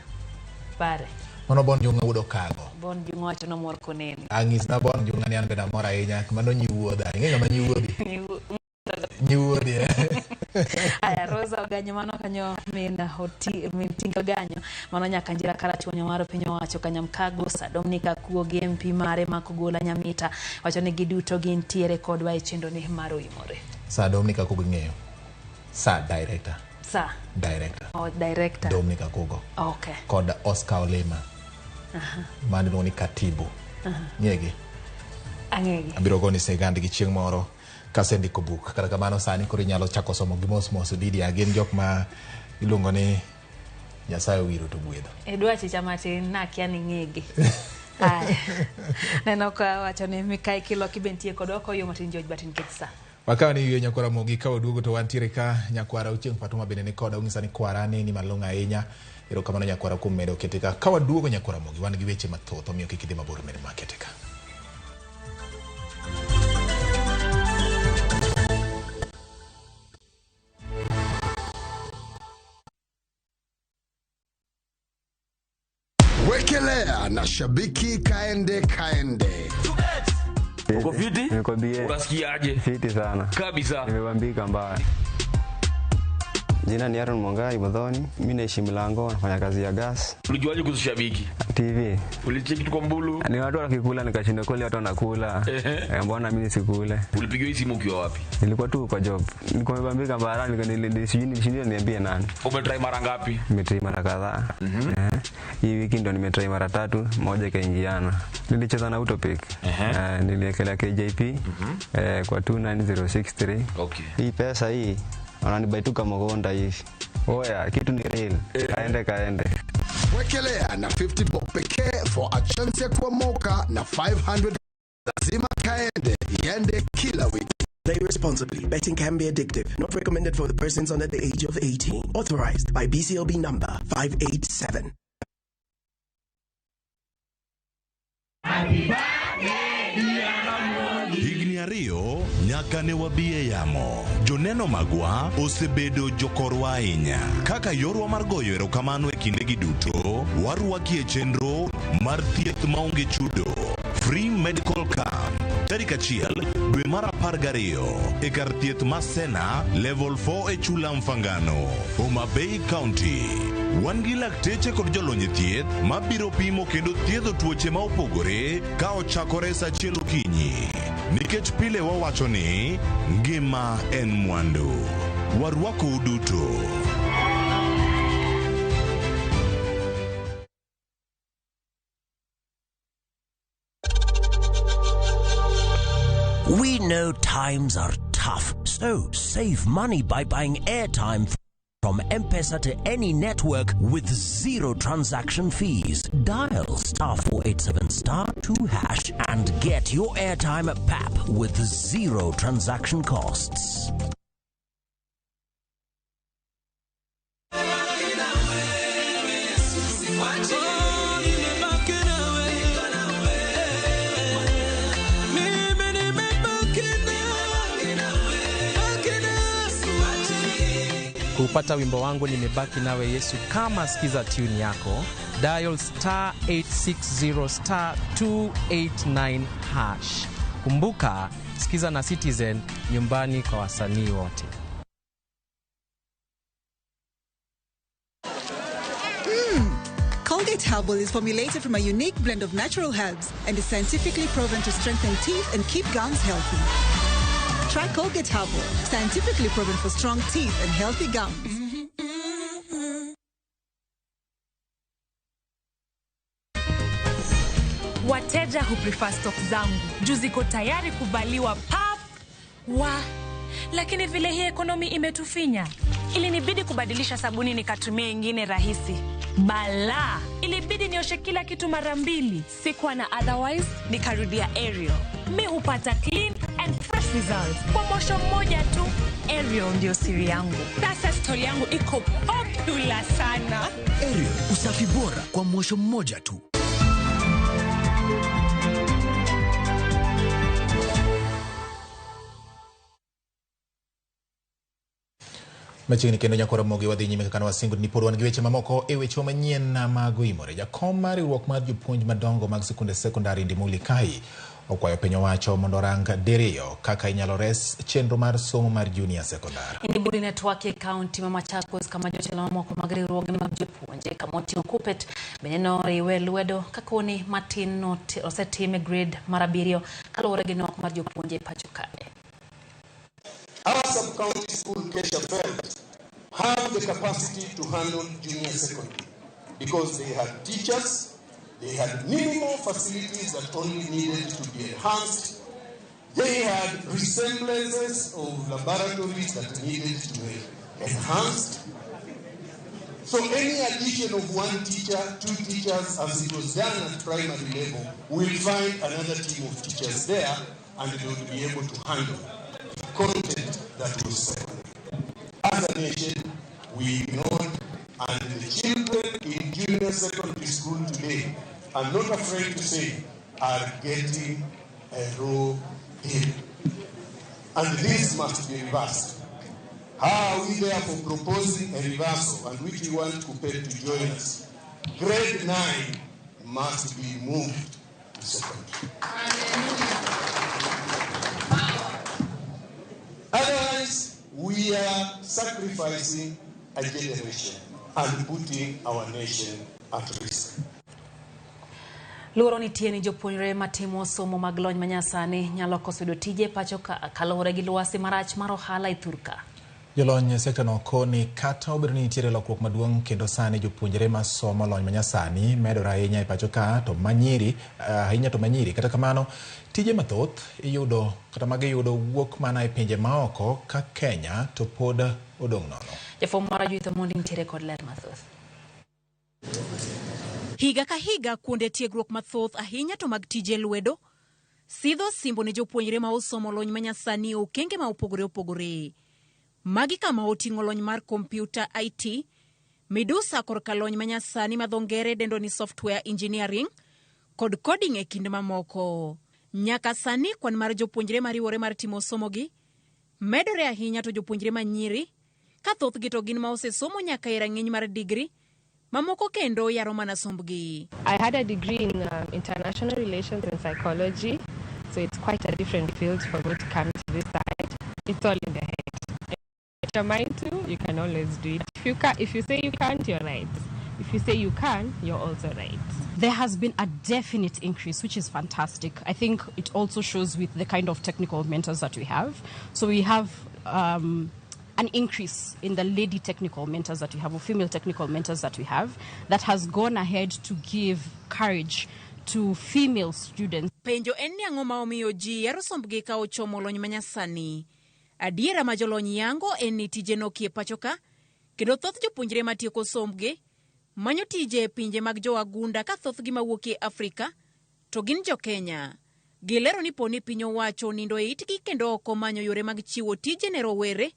Pare. Mano Bon Junga wuod Okago. Bon Junga wacho nomor koneni. Ang'isna Bon Junga ni an bende amor ahinya. Mano nyi wuodha. Ing'e ng'ama nyi wuodhi? Nyi wuodhi. Aya, Rosa Oganyo mano kanyo min oti min Tinga Oganyo mano nyaka njira karachuonyo mar piny owacho Kanyamkago Sir Dominic Akuo gi MP mare Makogola Nyamita wacho ni giduto gintiere kodwa e chenro ni mar Oimore. Sir Dominic Akuo ging'eyo. Sir Director. Sir. Director. Oh, Director. Dominic Akugo. Okay. Kod Oscar Olema. Mano iluongo ni Katibu. Ng'egi. Ang'egi. Abiro goni sigandgi chieng' moro kasendiko buk. Kata kamano sani koro inyalo chako somo gi mos mos Lydia. Gin jok ma iluongo ni Nyasaye owiro to gwedho. Idwa chicha matin nakia ni ng'egi. Aya. Neno ka wacho ni Mikai Kiloki be nitie kodwa koyo matin George Batin nikech sa. Wakawa ni yie nyakwara Mogi ka waduogo to wantiere ka nyakwara Ochieng' Fatuma bende ni koda onyisa ni kwara ni malong'o ahinya. Erokamano nyakwara kuom medo kete ka. Ka waduogo nyakwara Mogi wan gi weche mathoth omiyo kik idhi mabor medo makete ka. Wekelea na shabiki kaende kaende. Uko fiti? Niko bie. Unasikiaje? Fiti sana. Kabisa. Nimebambika mbaya. Jina ni Aaron Mwangai Modhoni. Mimi naishi Mlango, nafanya kazi ya gas. Ulijuaje kuhusu shabiki? TV. Ulicheki tu kwa mbulu? Ni watu wakikula nikashinda kweli watu wanakula. Mbona mimi nisikule? Ulipigiwa hii simu ukiwa wapi? Nilikuwa tu kwa job. Nilikuwa nimebambika mbaya, sijui nishindwe niambie nani. Umetry mara ngapi? Nimetry mara kadhaa. Hii wiki ndo nimetry mara 3, moja ikaingiana. Nilicheza na Utopic. Niliekelea KJP kwa 29063. Okay. Hii pesa hii wananibaituka mgonda hivi. Oya, kitu ni real. Kaende kaende. Wekelea na 50 bob pekee for a chance ya kuomoka na 500 lazima kaende iende kila wiki. Play responsibly. Betting can be addictive. Not recommended for the persons under the age of 18. Authorized by BCLB number 587. Higni 2 nyaka ne wabi e yamo. Joneno magwa osebedo jokorwa ahinya. Kaka yorwa mar goyo erokamano e kindegi duto, warwaki e chenro mar thieth maonge chudo. Free Medical Camp. Tarik 1 dwe mar 12 e kar thieth ma Sena Level 4 e Chula Mfangano, Homa Bay County. Wan gi lakteche kod jolony e thieth mabiro pimo kendo thiedho tuoche ma opogore ka ochakore sa 1 okinyi. Nikech pile wawacho ni ngima en mwandu. Warwakou duto. We know times are tough, so save money by buying airtime from M-Pesa to any network with 0 transaction fees. Dial *487*2# and get your airtime at PAP with 0 transaction costs. Kupata wimbo wangu nimebaki nawe Yesu kama sikiza tune yako, dial *860*289#. Kumbuka, sikiza na Citizen nyumbani kwa wasanii wote. Colgate Colgate Herbal is formulated from a unique blend of natural herbs and is scientifically proven to strengthen teeth and keep gums healthy. Try Colgate Herbal, scientifically proven for strong teeth and healthy gums. Wateja huprefer stock zangu juu ziko tayari kuvaliwa pap wa, lakini vile hii ekonomi imetufinya, ilinibidi kubadilisha sabuni nikatumia ingine rahisi. Bala, ilibidi nioshe kila kitu mara mbili, sikuwa na otherwise, nikarudia Ariel. Mi hupata clean and fresh results kwa mosho mmoja tu. Ariel ndio siri yangu. Sasa stori yangu iko popular sana. Ariel, usafi bora kwa mwosho mmoja tu. Machiegni kendo nyakora mogi wadhi nyime kaka nwasingo ni pod wan gi weche mamoko e weche manyien mag oimore. Jakom mar riwruok mar jopuonj madongo mag sikunde sekondari Ndimuli Kai okwayo piny owacho mondo orang diriyo kaka inyalo res chenro mar somo mar junior secondary. Ndimuli ne twak e kaunti ma Machakos kama jotelo mamoko mag riwruoge mag jopuonje kama oting'o KUPPET bende noriwe lwedo kakoni matin osetim e grade mar 7 kaluwore gi nok mar jopuonje e pacho kae. Our sub-county school, Kesha Belt, have the capacity to handle junior secondary because they had teachers, they had minimal facilities that only needed to be enhanced, they had resemblances of laboratories that needed to be enhanced. So any addition of one teacher, two teachers, as it was done at primary level, will find another team of teachers there and they will be able to handle the content that was secondary. As a nation, we ignored, and the children in junior secondary school today, I'm not afraid to say, are getting a raw deal. And this must be reversed. How are we therefore proposing a reversal, and which we want KUPPET to join us? Grade 9 must be moved to secondary. Otherwise, we are sacrificing a generation and putting our nation at risk. Luoro nitie ni jopuonjre matimo somo mag lony manyasani nyalo koso yudo tije pacho ka kaluwore gi lwasi marach mar ohala e thurka. Jolony e sekta no koni kata obedo ni nitiere lokruok maduong' kendo sani jopuonjre masomo lony manyasani medore ahinya e pacho ka to manyiri ahinya to manyiri kata kamano tije mathoth iyudo kata magiyudo wuok mana e pinje maoko ka Kenya to pod odong' nono. Jafwambo mar Judith Omondi nitiere kod ler mathoth. Higa ka higa kuonde tiegruok mathoth ahinya to mag tije lwedo sidho simbo ne jopuonjre ma osomo lony manyasani e okenge ma opogore opogore. Magi kama oting'o lony mar kompyuta IT, midusa korka lony manyasani ma dho ngere dendo ni software engineering kod coding e kind mamoko. Nyaka sani kwan mar jopuonjre mariwore mar timo somogi medore ahinya to jopuonjre manyiri ka thothgi to gin ma osesomo nyaka e rang'iny mar digri, mamoko kendo yaro mana sombgi. I had a degree in international relations and psychology, so it's quite a different field for me to come to this side. It's all in the head. If you're mind to, you can always do it. If you say you can't, you're right. If you say you can, you're also right. There has been a definite increase, which is fantastic. I think it also shows with the kind of technical mentors that we have. So we have an increase in the lady technical mentors that we have, or female technical mentors that we have, that has gone ahead to give courage to female students. Penjo en ni ang'o ma omiyo ji yaro sombgi ka ochomo lony manyasani. Adiera ma jolony yango en ni tije nokie pacho ka, kendo thoth jopuonjre matieko sombgi manyo tije e pinje mag jowagunda ka thothgi mawuok e Afrika to gin jo Kenya. Gilero ni poni piny owacho onindo e itgi kendo ok omanyo yore mag chiwo tije ne rowere,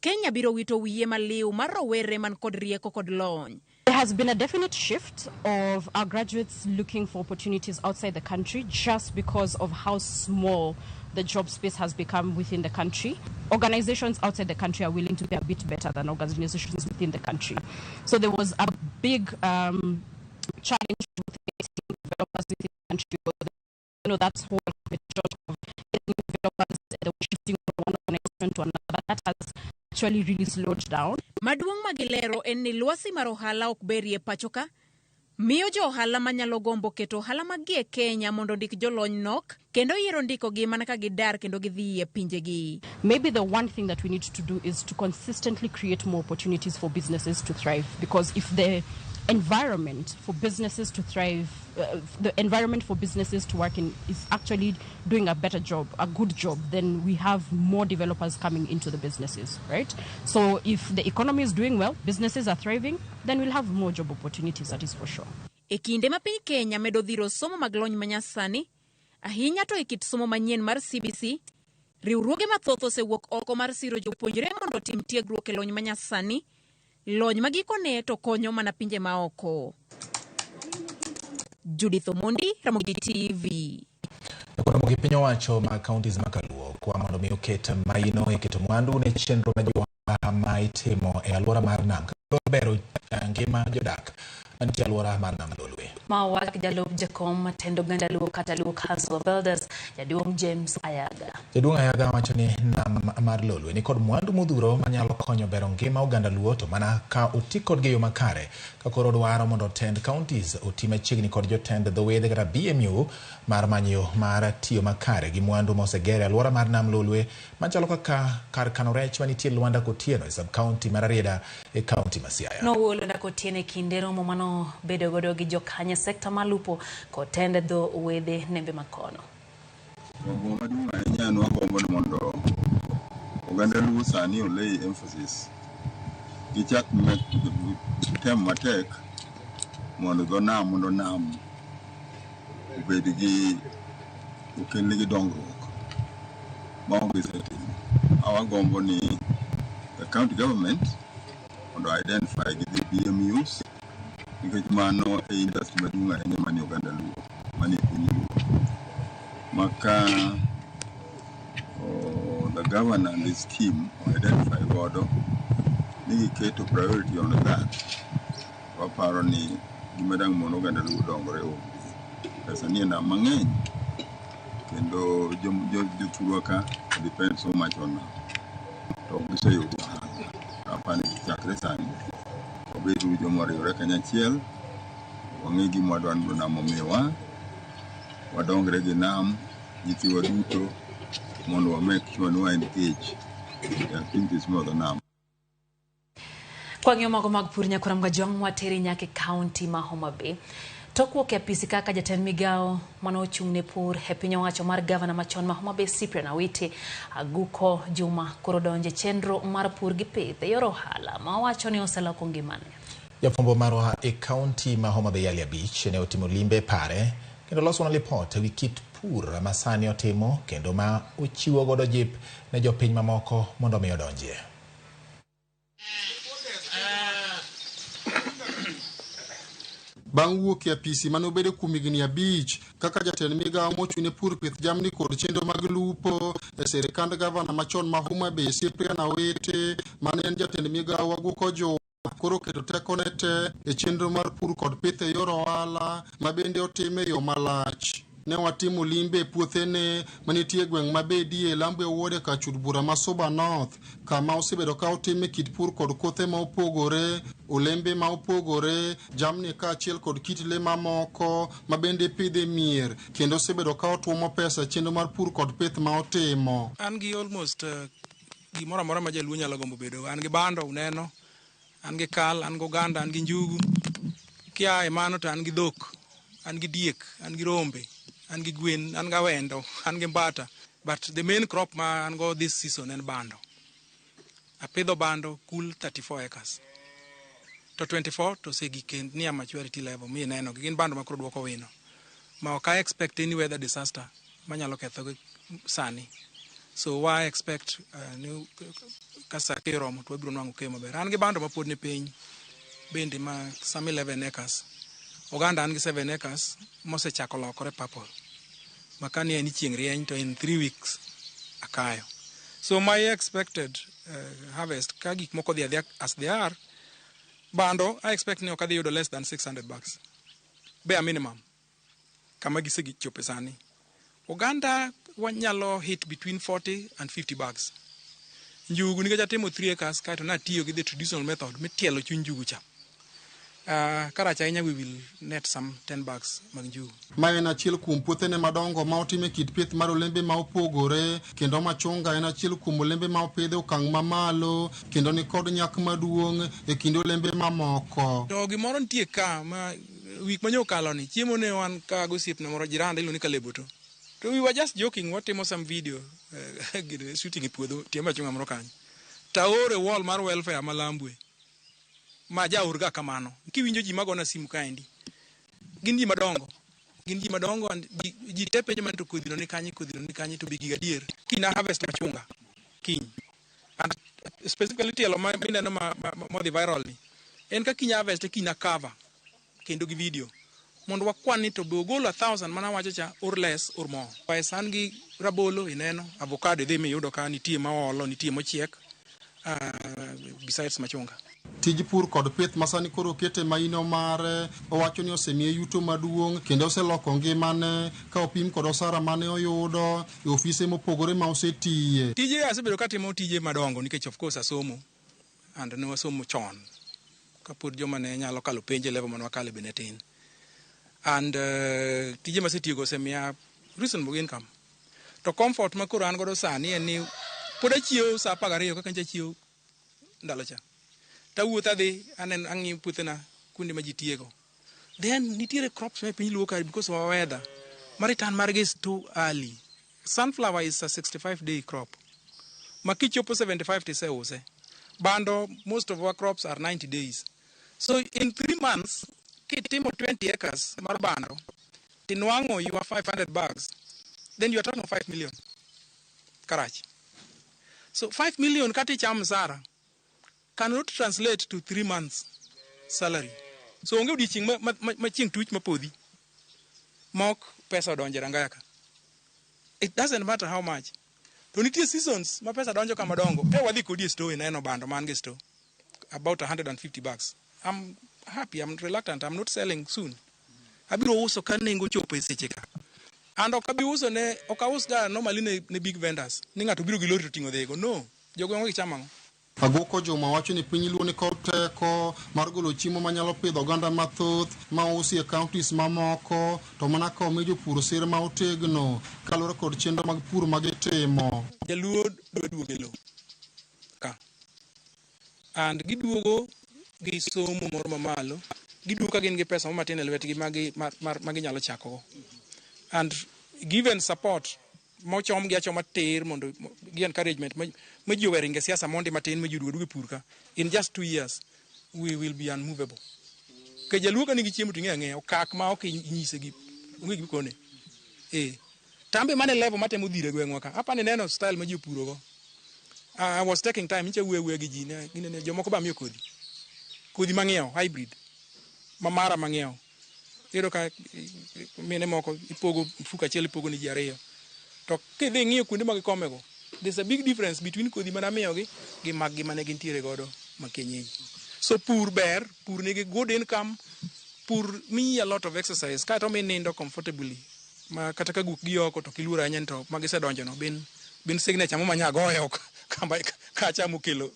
Kenya biro wito wiye maliw mar rowere man kod rieko kod lony. There has been a definite shift of our graduates looking for opportunities outside the country just because of how small the job space has become within the country. Organizations outside the country are willing to pay a bit better than organizations within the country. So there was a big challenge with getting developers within the country. You know, that whole competition of getting developers, they were shifting from one organization to another. That has actually really slowed down. Maduong' magilero en ni lwasi mar ohala ok berie pacho ka, Miyo jo ohala manyalo gombo keto ohala maggi e Kenya mondo ondik jolony nok kendo yiero ndikogi mana ka gidar kendo gidhi e pinjegi. Maybe the one thing that we need to do is to consistently create more opportunities for businesses to thrive, because if the environment for businesses to thrive, the environment for businesses to work in is actually doing a better job, a good job, then we have more developers coming into the businesses, right? So if the economy is doing well, businesses are thriving, then we'll have more job opportunities, that is for sure. E kinde ma piny Kenya medo dhiro somo mag lony manyasani, ahinya to e kit somo manyien mar CBC, riwruoge mathoth osewuok oko mar siro jopuonjre mondo otim tiegruok e lony manyasani, lony ma gikone to konyo mana pinje maoko. Judith Omondi, Ramogi TV. Ramogi piny owacho mag counties ma Kaluo kwa mondo mi oket maino e keto mwandu ne chenro ma johala ma itimo e alwora mar nam bero ngima jodak mantie alwora mar nam Lolwe. Ma owach jalup jakom matendo oganda Luo kata Luo Council of Elders, jaduong' James Ayaga. Jaduong' Ayaga wacho ni nam mar Lolwe ni kod mwandu modhuro manyalo konyo bero ngima oganda Luo to mana ka oti kodgi e yo makare. Ka koro dwaro mondo tend counties oti machiegni kod jotend dho wedhe kata BMU mar manyo yo mar tiyo makare gi mwandu moseger e alwora mar nam Lolwe machalo kaka kar kano rech manitie Lwanda Kotieno e sub-county mar Rarieda e county ma Siaya. Nowuoyo Lwanda Kotieno e kinde romo mano bedo godo gi jokanya sekta malupo kod tend dho wedhe nembe makono. Gombo maduong' ahinya en wagombo ni mondo oganda Luo sani olay emphasis gichak tem matek mondo dho nam mondo nam obed gi okelnegi dongruok ma ok gisetimo. Awagombo ni the county government mondo identify gi the BMUs nikech mano e industry maduong' ahinya manie oganda Luo manie piny Luo. Maka the governor and his team identify godo ni giketo priority on that, waparo ni gima dang' mondo oganda Luo dongore onge. Pesa nie nam mang'eny kendo jothurwa ka depend so much on nam to ok giseyudo ohala. Aparo ni chakre sani wabed joma oriwore kanyachiel, wang'e gima wadwa ni nam omiwa, wadongre gi nam, nyithiwa duto mondo wa make sure ni wa engage e activities mag nam. Kwang'iyo mago mag pur nyakwar Mgajwang' wateri nyaka e county ma Homa Bay. Tok wuok e apisi kaka jatend migawo mane ochung' ne pur e piny owacho mar gavana machon ma Homa Bay Cyprian Awiti, Aguko Juma koro donjo e chenro mar pur gi pith e yor ohala ma owacho ni oseloko ngimane. Jafwambo marwa e kaunti ma Homa Bay Ali Abich ne otimo limbe pare kendo losona lipot ewi kit pur ma sani otimo kendo ma ochiwo godo jip ne jopiny mamoko mondo mi odonjie. Bang' wuok e apisi mane obedo kuom higni 5 kaka jatend migawo mochung' ne pur, pith jamni kod chenro mag lupo e sirikand gavana machon ma Homa Bay Cyprian Awiti mane en jatend migawo Aguko Juma koro keto tekone te e chenro mar pur kod pith e yor ohala ma bende otime e yo malach. Ne watimo limbe e puothene manitie e gweng' ma Bedie Lambwe Ward e kar chud bura ma Suba North kama osebedo ka otime kit pur kod kothe ma opogore, olembe ma opogore, jamni kaachiel kod kit le mamoko ma bende ipidho e mier kendo osebedo ka otuomo pesa e chenro mar pur kod pith ma otimo. An gi almost gimoro amora ma jaluo nyalo gombo bedo. An gi bando uneno, an gi kal, an gi oganda, an gi njugu. Kia e mano to an gi dhok, an gi diek, an gi rombe, an gi gwen, an gi awendo, an gi mbata. But the main crop ma an go this season en bando. Apidho bando kul 34 acres. To 24 to osegik near maturity level mi ineno gin bando ma koro duoko wino. Ma ok I expect any weather disaster manyalo kethogi sani. So wa expect ni ka sa keyo oromo to wabiro nwang'o keyo maber. An gi bando ma pod ni piny bende ma some 11 acres. Oganda an gi 7 acres mosechako lokore purple. Ma ka ni chieng' rieny to in 3 weeks akayo. So my expected harvest ka gik moko dhi adhiya as they are, bando I expect ni ok adhi yudo less than 600 bags. Bare minimum. Kama gisechope sani. Oganda wanyalo hit between 40 and 50 bags. Njugu nikech atimo 3 acres kaeto natiyo gi the traditional method mitielo chuny njugu cha. Karach ahinya we will net some 10 bags mag njugu. Ma en achiel kuom puothene madongo ma otime kit pith mar olembe ma opogore kendo machunga en achiel kuom olembe ma opidh e okang' mamalo kendo nikod nyak maduong' e kind olembe mamoko. To gimoro nitie ka ma wik manyo okalo ni chiemo ne wan ka gosiepna moro jiranda iluongo ni Kalebo to. To we were just joking, watimo some video shooting e puodho tie machunga moro kanyo. Taore wall mar welfare ma Lambwe. Ma jaor ga kamano. Kiwinjo ji magona simu kaendi. Gin ji madongo. Gin ji madongo and ji te penjo man to kodhino ni kanye, kodhino ni kanye to be giga adier. Kiny na harvest machunga. Kiny. And specifically tielo ma mineno ma modhi viral ni. En ka kiny harvest kiny na cover kendo gi video. Mondo wakwan ni to be ogolo 1,000 mana wacho cha or less or more. Pesa an gi rabolo ineno, avocado idhi miyudo ka nitie maolo, nitie mochiek. Besides machunga. Tij pur kod pith ma sani koro okete maino mare owacho ni osemiye yuto maduong' kendo oseloko ngimane ka opim kod osara mane oyudo e ofise mopogore ma osetiye. Tije asebedo katimo tije madongo nikech of course asomo and ne wasomo chon kapod joma ne nyalo kalo penj e level mane wakale be ne tin. And tije masetiyogo osemiya reasonable income. To comfort ma koro an godo sani en ni pod achiewo sa 12 kaka nyocha achiewo ndalo cha. Tawuotho adhi aneno ang'iyo puothena kuonde ma ji tiyego. Then nitiere crops ma piny luo ka because of our weather. Ma return margi is too early. Sunflower is a 65-day crop. Ma kichopo 75 tiseuse. Bando, most of our crops are 90 days. So in 3 months, kitimo 20 acres mar bando, tinwang'o you are 500 bags, then you are talking of 5 million. Karach. So 5 million kati cham sara cannot translate to 3 months salary. So onge odiechieng' ma chieng' tuch mapodhi mok pesa odonjo e rangaya ka. It doesn't matter how much. To nitie seasons ma pesa donjo kama dongo. E wadhi kodi e store ineno bando man gi store. About 150 bags. I'm happy, I'm reluctant, I'm not selling soon. Abiro uso ka nengo chopo e seche ka. And ok abi uso ne, ok aus ga normally ne big vendors. Ni ng'ato biro gi lori to ting'o dhego. No, jogweng'wa gichamo ang'o? Agoko Juma wacho ni piny Luo nikod teko mar golo chiemo manyalo pidho oganda mathoth ma usi e counties mamoko to mana ka omi jopur sir ma otegno kaluwore kod chenro mag pur ma gitimo. Jaluo dwa duogo e lowo ka. And giduogo gi somo moro mamalo, giduogo ka gin gi pesa moro matin e lwetgi ma ginyalo chakogo. And given support mochom gi achoma tir mondo gi encouragement ma ji owe ringo e siasa mondi matin ma ji oduogo e pur ka. In just 2 years we will be unmovable. Ke jaluo ka nigi chiemo to ing'eyo ang'eya okak ma ok inyise gi onge gima ikone. Tambe mane level matemo dhiro e gweng'wa ka. Apa ni neno style ma ji opurogo. I was taking time nyicha wuoyo awuoya gi ji ne ginene jomoko ba miyo kodhi. Kodhi mang'iewo hybrid. Ma mara mang'iewo. Iyudo ka mine moko ipogo mfuko achiel ipogo ni ji ariyo. To kidhi ng'iyo kuonde ma gikomego, there's a big difference between kodhi mane amiyogi gi mag-gi mane gintiere godo ma kienyeji. So pur ber, pur nigi good income, pur miyi a lot of exercise, kaeto omiyi nindo comfortably. Ma kata ka guok gi oko to kiluoro ahinya ni to magisedonjo no, bin signature mo manya goyo kamba kacha mokelo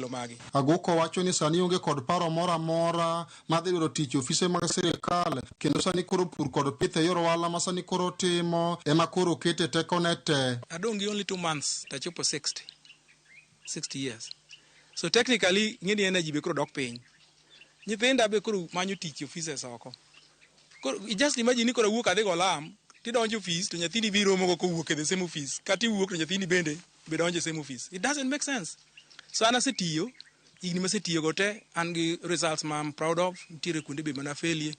magi. Agoko wacho ni sani onge kod paro moro amora mar dhi dwaro tich e ofise mag sirikal kendo sani koro pur kod pith e yor ohala ma sani koro timo ema koro okete tekone te. Adong' gi only 2 months tachopo 60 years. So technically ng'eni energy be koro dok piny. Nyithinda be koro manyo tich e offices oko. Koro just imagine ni koro awuok adhi go lam, tidonjo office to nyathini biro romo go kowuok e the same office. Kata iwuok to nyathini bende be donjo e same office. It doesn't make sense. So an asetiyo, higni masetiyo go te, an gi results ma I'm proud of, nitiere kuonde be mana afelie.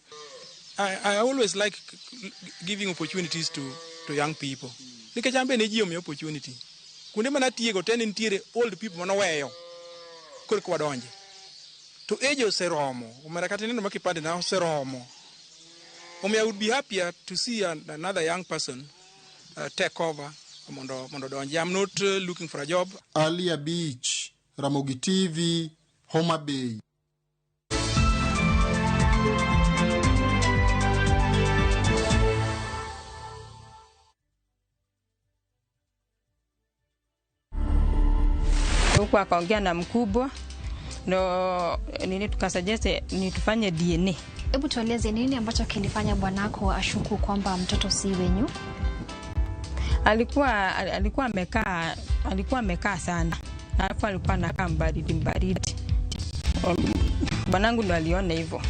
I always like giving opportunities to young people. Nikech an be ne ji omiya opportunity. Kuonde mana atiyego te ne nitiere old people manoweyo koro eka wadonje. To age oseromo, omera kata ineno ma kipande na oseromo. Omiyo I would be happier to see another young person take over mondo donji. I'm not looking for a job. Ali Abich, Ramogi TV, Homa Bay. Huku akaongea na mkubwa, Ndo nini tukasuggest ni tufanye DNA. Hebu tueleze nini ambacho kilifanya bwanako ashuku kwamba mtoto si wenyu? Alikuwa amekaa sana. Alafu alikuwa anakaa mbaridi. Bwanangu ndo aliona hivyo.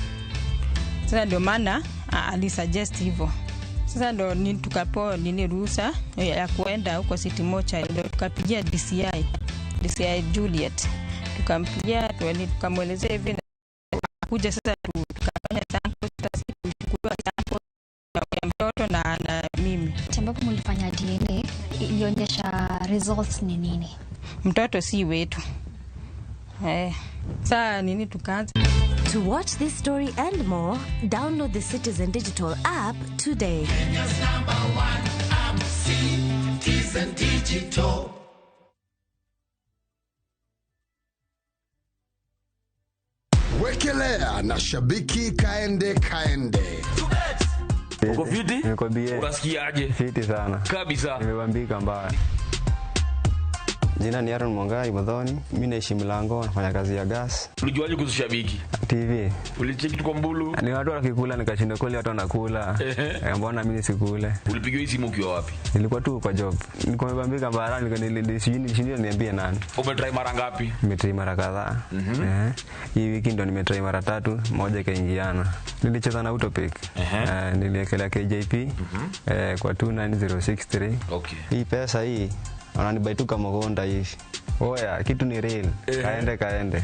Sasa ndio maana alisuggest hivyo. Sasa ndo nini tukapewa nini ruhusa ya kuenda huko City Mocha, ndio tukapigia DCI Juliet. Tukampigia tukamwelezea hivi na kuja sasa tukafanya sample, sasa tulichukua sample ya mtoto na mimi. Ambapo mlifanya DNA ilionyesha results ni nini? Mtoto si wetu. Sasa nini tukaanza. To watch this story and more, download the Citizen Digital app today. Kenya's number one app, Citizen Digital. Wekelea na shabiki kaende kaende. Uko fiti? Niko bie. Unasikiaje? Fiti sana. Kabisa. Nimebambika mbaya. Jina ni Aaron Mwangai Muthoni, mimi naishi Mlango, nafanya kazi ya gas. Ulijuaje kuhusu shabiki? TV. Ulicheki tu kwa Mbulu? Ni watu wakikula nikashinda kweli watu wanakula. Mbona mimi nisikule? Ulipigiwa hii simu ukiwa wapi? Nilikuwa tu kwa job. Nilikuwa nimebambika mbaya, nilishindwa niambie nani. Umetry mara ngapi? Nimetry mara kadhaa. Hii wiki ndo nimetry mara tatu, moja ikaingiana. Nilicheza na Utopic. Niliekelea KJP kwa 29063. Okay. Hii pesa hii wananibaituka mgonda hivi. Oya, kitu ni real. Kaende kaende.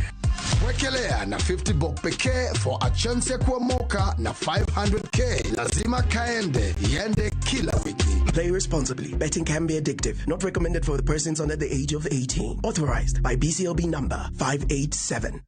Wekelea na 50 bob pekee for a chance ya kuomoka na 500k. Lazima kaende, iende kila wiki. Play responsibly. Betting can be addictive. Not recommended for the persons under the age of 18. Authorized by BCLB number 587.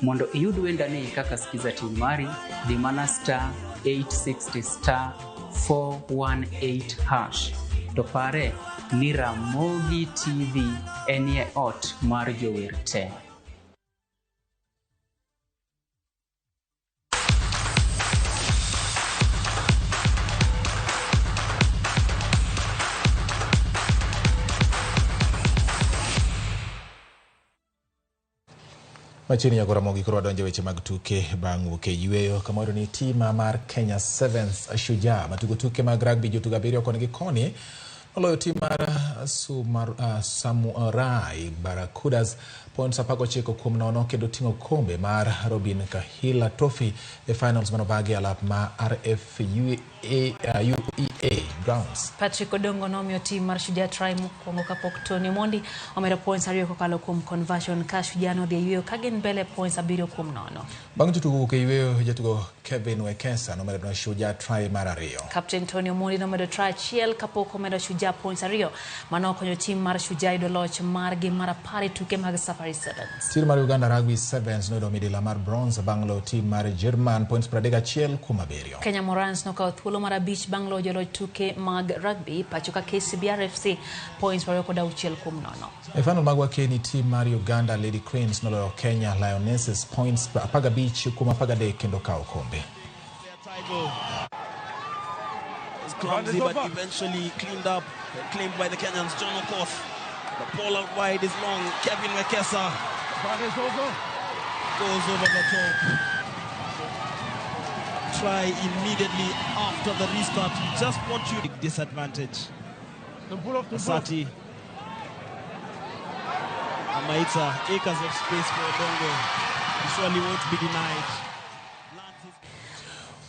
Mondo iyud wendani kaka skiza tune mari, dhi mana star 860 star 418 hash. To pare ni Ramogi TV enie ot mar jower te. Machiegni nyako Ramogi koro wadonjo weche mag tuke bang' wuok e yueyo kamoro ni tima mar Kenya Sevens Shujaa matugo tuke mag rugby jotugo abiriyo koni gi koni noloyo tim mar Samurai Barracudas points 19-0 kendo ting'o kombe mar Robin Kahila Trophy e finals manobagi e alap ma RFUEA Grounds. Patrick Odongo nomiyo tim mar Shujaa try mokwongo kapok Tony Omondi omedo points 2 kokalo kuom conversion ka Shujaa nodhi e yueyo ka gin mbele points 7-0. Bang' jotugo wuok e yueyo, jatugo Kevin Wekesa nomedo ne Shujaa try mar 2. Captain Tony Omondi nomedo try 1 kapok omedo Shujaa points 2 mano okonyo tim mar Shujaa yudo loch margi mar 10 e tuke mag Safari Sevens. Tim mar Uganda Rugby Sevens noyudo midila mar bronze bang' loyo tim mar Jerman points 31-7. Kenya Morans nokawo thuolo mar 5 bang' loyo joloch tuke mag rugby pacho ka KCB RFC points 26-0. E final mag wakeni tim mar Uganda Lady Cranes noloyo Kenya Lionesses points 15-13 kendo kawo kombe. Clumsy, but eventually cleaned up, claimed by the Kenyans. John Okoth. The ball out wide is long. Kevin Wekesa goes over the top. Try immediately after the restart. You just want you disadvantage. Asati. Amaita, acres of space for Odongo. He surely won't be denied.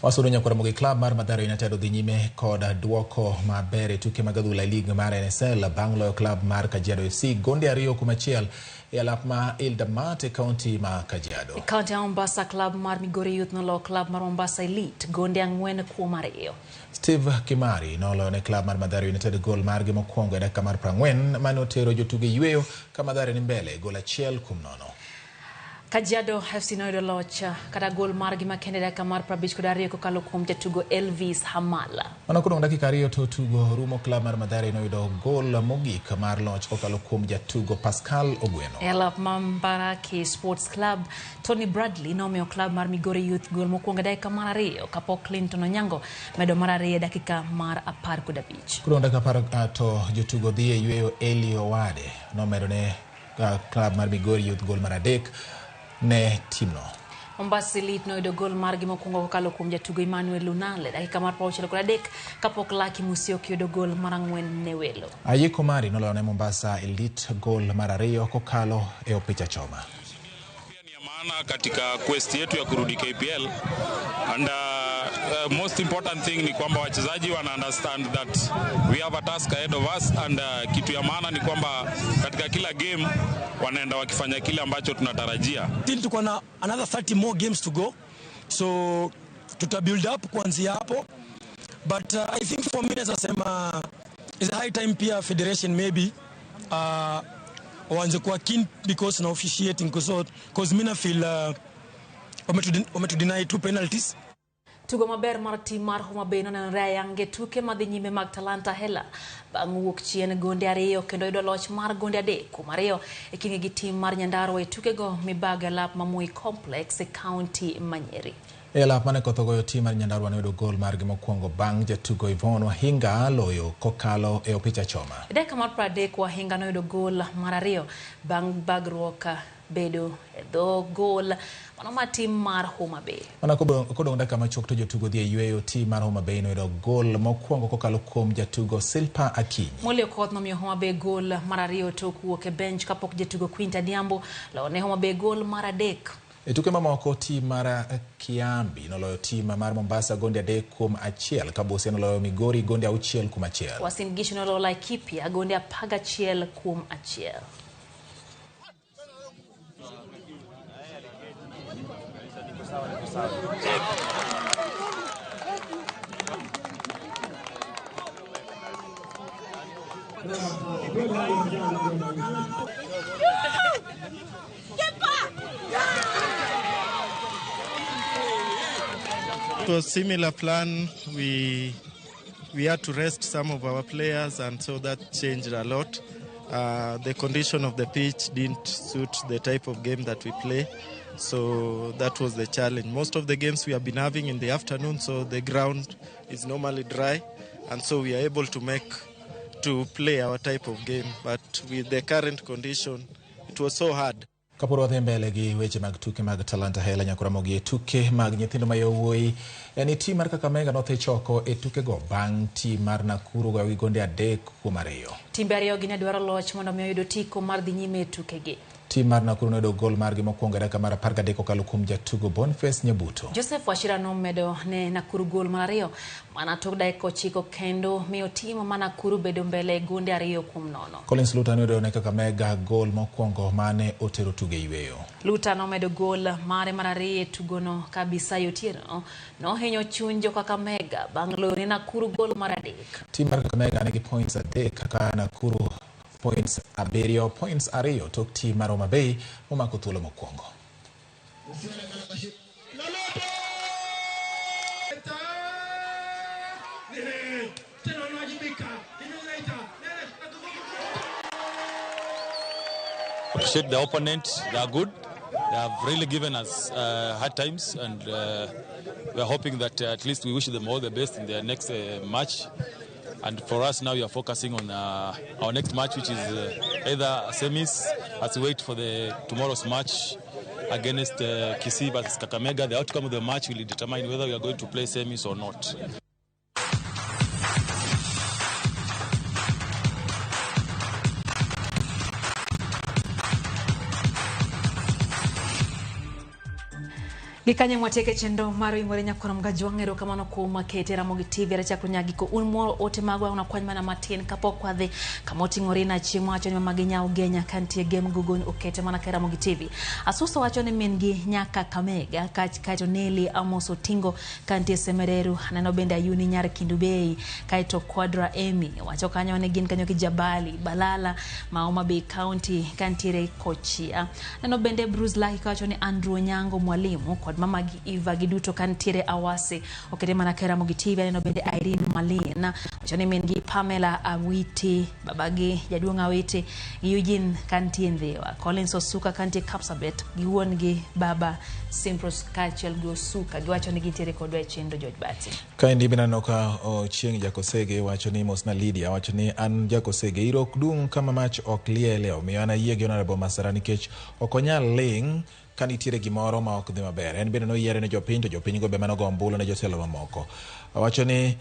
Wasudo nyako Ramogi Club mar Mathare United odhi nyime kod duoko maber e tuke mag adhula e lig mar NSL bang' loyo club mar Kajiado FC gonde 2-1 e alap ma Ildamat e kaunti ma Kajiado. E kaunti ya Mombasa, club mar Migori Youth noloyo club mar Mombasa Elite gonde 4-2. Steve Kimari noloyo ne club mar Mathare United gol margi mokwongo e dakika mar 40 mane otero jotugo e yueyo ka Mathare ni mbele gol 1-0. Kajiado FC noyudo loch kata gol margi makende dakika mar 52 kokalo kuom jatugo Elvis Hamala. Mana kodong' dakika 2 to tugo rumo, klab mar Mathare noyudo gol mogik mar loch kokalo kuom jatugo Pascal Ogweno. E alap mar Mbaraki Sports Club, Tony Bradley nomiyo klab mar Migori Youth gol mokwongo e dakika mar 2 kapok Clinton Onyango medo mar 2 e dakika mar 15. Kodong' dakika 10 to jotugo dhi e yweyo. Eli Owade nomedo ne klab mar Migori Youth gol mar 3 ne timno. Mombasa Elite noyudo gol margi mokwongo kokalo kuom jatugo Emmanuel Lunale dakika mar 63 kapok Lucky Musyoki yudo gol mar 4 ne welo. Ayiko Mari noloyo ne Mombasa Elite gol mar 2 kokalo e opich achoma. Maana katika quest yetu ya kurudi KPL and most important thing ni kwamba wachezaji wana understand that we have a task ahead of us and kitu ya maana ni kwamba katika kila game wanaenda wakifanya kile ambacho tunatarajia. Still tuko na another 30 more games to go, so tuta build up kuanzia hapo, but I think for me naweza sema is a high time pia federation maybe waanze kuwa keen because na officiating because mimi na feel wametudeny 2 penalties. Tugo maber mar tim mar Homa Bay nonenore ayanga e tuke madhi nyime mag Talanta Hela bang' wuok chien gonde 2 kendo yudo loch mar gonde 3-2 e kindgi gi tim mar Nyandarua e tukego mibago e lap ma Moi Complex e kaunti ma Nyeri. E lap mane koth ogoyo, tim mar Nyandarua noyudo gol margi mokwongo bang' jatugo Yvonne Wahinga loyo kokalo e opich achoma. E dakika mar 30 Wahinga noyudo gol mar 2 bang' bagruok bedo e dho gol mano ma tim mar Homa Bay. Mana kodong' dakika machuok to jotugo dhi e yweyo, tim mar Homa Bay noyudo gol mokwongo kokalo kuom jatugo Silpa Akinyi. Molly Okoth nomiyo Homa Bay gol mar 2 tok wuok e bench kapok jatugo Quinta Diambo loyo ne Homa Bay gol mar 3. E tuke mamoko, tim mar Kiambi noloyo tim mar Mombasa gonde 3-1 ka Busia noloyo Migori gonde 6-1. Uasin Gishu noloyo Laikipia gonde 11-1. It was similar plan. We had to rest some of our players, and so that changed a lot. The condition of the pitch didn't suit the type of game that we play, so that was the challenge. Most of the games we have been having in the afternoon, so the ground is normally dry, and so we are able to play our type of game. But with the current condition, it was so hard. Kapod wadhi mbele gi weche mag tuke mag Talanta Hela nyaka ramogi e tuke mag nyithindo ma yawuoyi ni tim mar Kakamega nodhi choko e tukego bang' tim mar Nakuru goyo gi gonde 3-2. Timbe ariyo gi ne dwaro loch mondo mi oyud otiko mar dhi nyime e tukegi. Tim mar Nakuru noyudo gol margi mokwongo e dakika mar 13 kokalo kuom jatugo Boniface Nyabuto. Joseph Wachira nomedo ne Nakuru gol mar 2 mana tok dakika 9 kendo miyo tim ma Nakuru bedo mbele gonde 2-0. Collins Luta noyudo ne Kakamega gol mokwongo mane otero tugo e yweyo. Luta nomedo gol mare mar 2 e tugono ka Bisai Otieno nohinyo chuny jo Kakamega bang' loyo ne Nakuru gol mar 3. Tim mar Kakamega nigi points 3 kaka Nakuru points 7, points 2 tok tim mar Homa Bay momako thuolo mokwongo. Appreciate the opponent. They are good. They have really given us hard times, and we are hoping that at least we wish them all the best in their next match. And for us now, we are focusing on our next match, which is either semis, as we wait for the tomorrow's match against Kisii versus Kakamega. The outcome of the match will determine whether we are going to play semis or not. Gikanyo mwatieke chenro mar Oimore Nyakwar Mgajwang'. Erokamano kuom kete Ramogi TV arachako nyagiko un moro ote magwa unakwany mana matin kapok wadhi kama oting'ore na chieng' wacho ni mama gi nyawo genya kantie gem gugon okete mana ka Ramogi TV. Asuso wacho ni min gi nyaka Kamega kaeto Nelly Amos Otingo kantie Semereru. Aneno bende Ayuni Nyar Kindubei kaeto Quadra Amy wacho kanyo ni gin kanyo gi Jabali Balala ma Homa Bay County kantiere Kochia. Aneno bende Bruce Lucky kawacho ni Andrew Onyango mwalimu kod mama gi Eva giduto kantiere Awasi okete mana ka Ramogi TV. Aneno bende Irene Malin wacho ni min gi Pamela Awiti, babagi jaduong' Awiti gi Eugene kantie Ndhiwa, Collins Osuka kantie Kapsabet gi wuon gi baba Simpros kaachiel gi Osuka giwacho ni gintiere kodwa e chenro George Bati. Kaendi bende aneno ka Ochieng' Jakosege wacho ni mosna Lydia wacho ni an Jakosege iro ok dung' kama mach ok liele, omiyo an ayie gi Honorable Masara nikech ok onyal ling' ka nitiere gimoro ma ok dhi maber. En bende noyiere ne jopiny to jopiny go be manogo ombulu ne jotelo mamoko. Owacho ni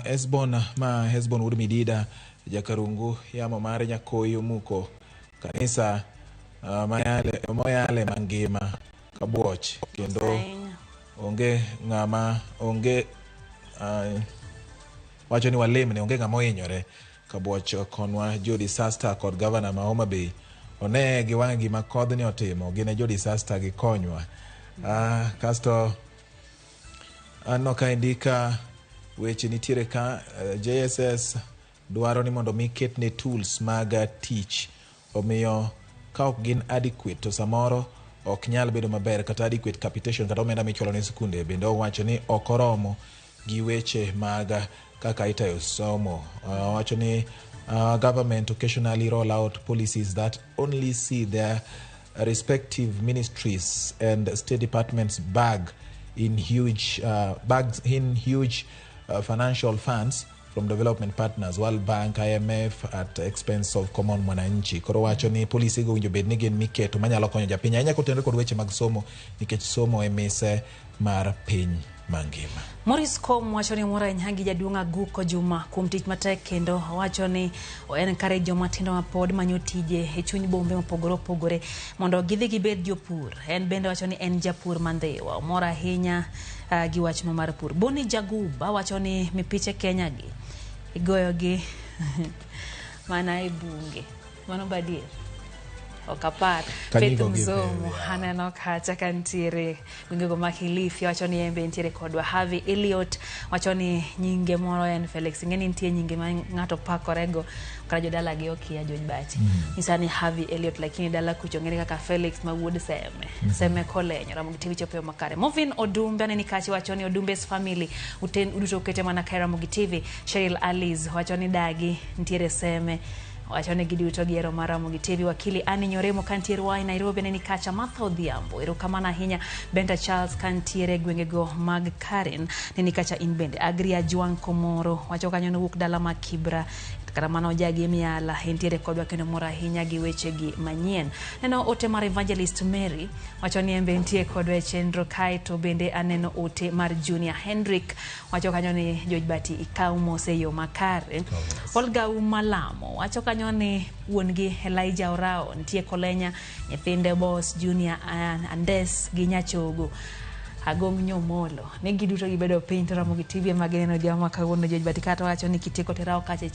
Hesbon ma Hesbon wuod Midida Jakarungu yamo mar Nyakoyi omuko kanisa moyale mangima kabuoch kendo onge ng'ama onge wacho ni walemne onge ng'ama ohinyore kabuoch konwa jo disaster kod gavana ma Homa Bay one gi wang'e gima kodhni otimo gin e jo disaster gikonywa. Kasto aneno kaendi ka weche nitiere ka JSS dwaro ni mondo mi ketne tools mag tich, omiyo ka ok gin adequate to samoro ok nyal bedo maber, kata adequate capitation kata omenda michulo ne skunde bende owacho ni ok oromo gi weche mag kaka itayo somo. Owacho ni government occasionally roll out policies that only see their respective ministries and state departments bag in huge bags in huge financial funds from development partners, World Bank, IMF, at expense of common mwananchi. Koro wacho ni policy go winjo bed ni gin miketo manyalo konyo japiny ahinya kotenore kod weche mag somo, nikech somo e mise mar piny mangima. Maurice Kom wacho ni omor ahinya gi jaduong' Aguko Juma kuom tich matek, kendo owacho ni en kare joma tindo mapod manyo tije e chuny bombe mopogore opogore mondo gidhi gibed jopur. En bende wacho ni en japur mandhiwa, omor ahinya gi wachno mar pur. Boni Jaguba wacho ni mipiche Kenya gi igoyo gi mana e bunge. Mano badier? Ok apar. Faith Mzomo aneno kacha ka nitiere gwengego ma Kilifi wacho ni en be nitiere kodwa. Harvey Elliot wacho ni nyinge moro en Felix. Ing'e ni nitie nyinge ma ng'ato pakorego kata jodala gi okia George Bati. Nyisa ni Harvey Elliot, lakini dala kucho ng'ere kaka Felix ma wuod Seme. Seme Kolenyo. Ramogi TV chopo makare. Movin Odumbe aneni kacha wacho ni Odumbe's family uten uduto ukete mana ka Ramogi TV. Cheryl Alice wacho ni dagi nitiere Seme. Wacho ni giduto gihero mar Ramogi TV. Wakili Annie Nyoremo kantiere Wai Nairobi aneni kacha. Martha Odhiambo erokamano ahinya. Benta Charles kantiere gwengego mag Karen neni kacha in bende. Agria Juan Komoro wacho kanyo nowuok dala ma Kibra kata mana ojagi miala entiere kodwa kendo mor ahinya gi wechegi manyien. Neno ote mar Evangelist Mary wacho ni en be entie kodwa e chenro kae, to bende aneno ote mar Junior Hendrick wacho kanyo ni George Bati ikaw mos e yo makare. Olga Umalamo wacho kanyo ni wuon gi Elijah Orao nitie Kolenya, nyithinde Boss Junior Andes gi Nyachogo Agong' Nyomolo ne giduto gibedo piny to Ramogi TV ema gineno odhiambo ma kawuono. George Bati kata wacho ni kitieko to irawo kacha.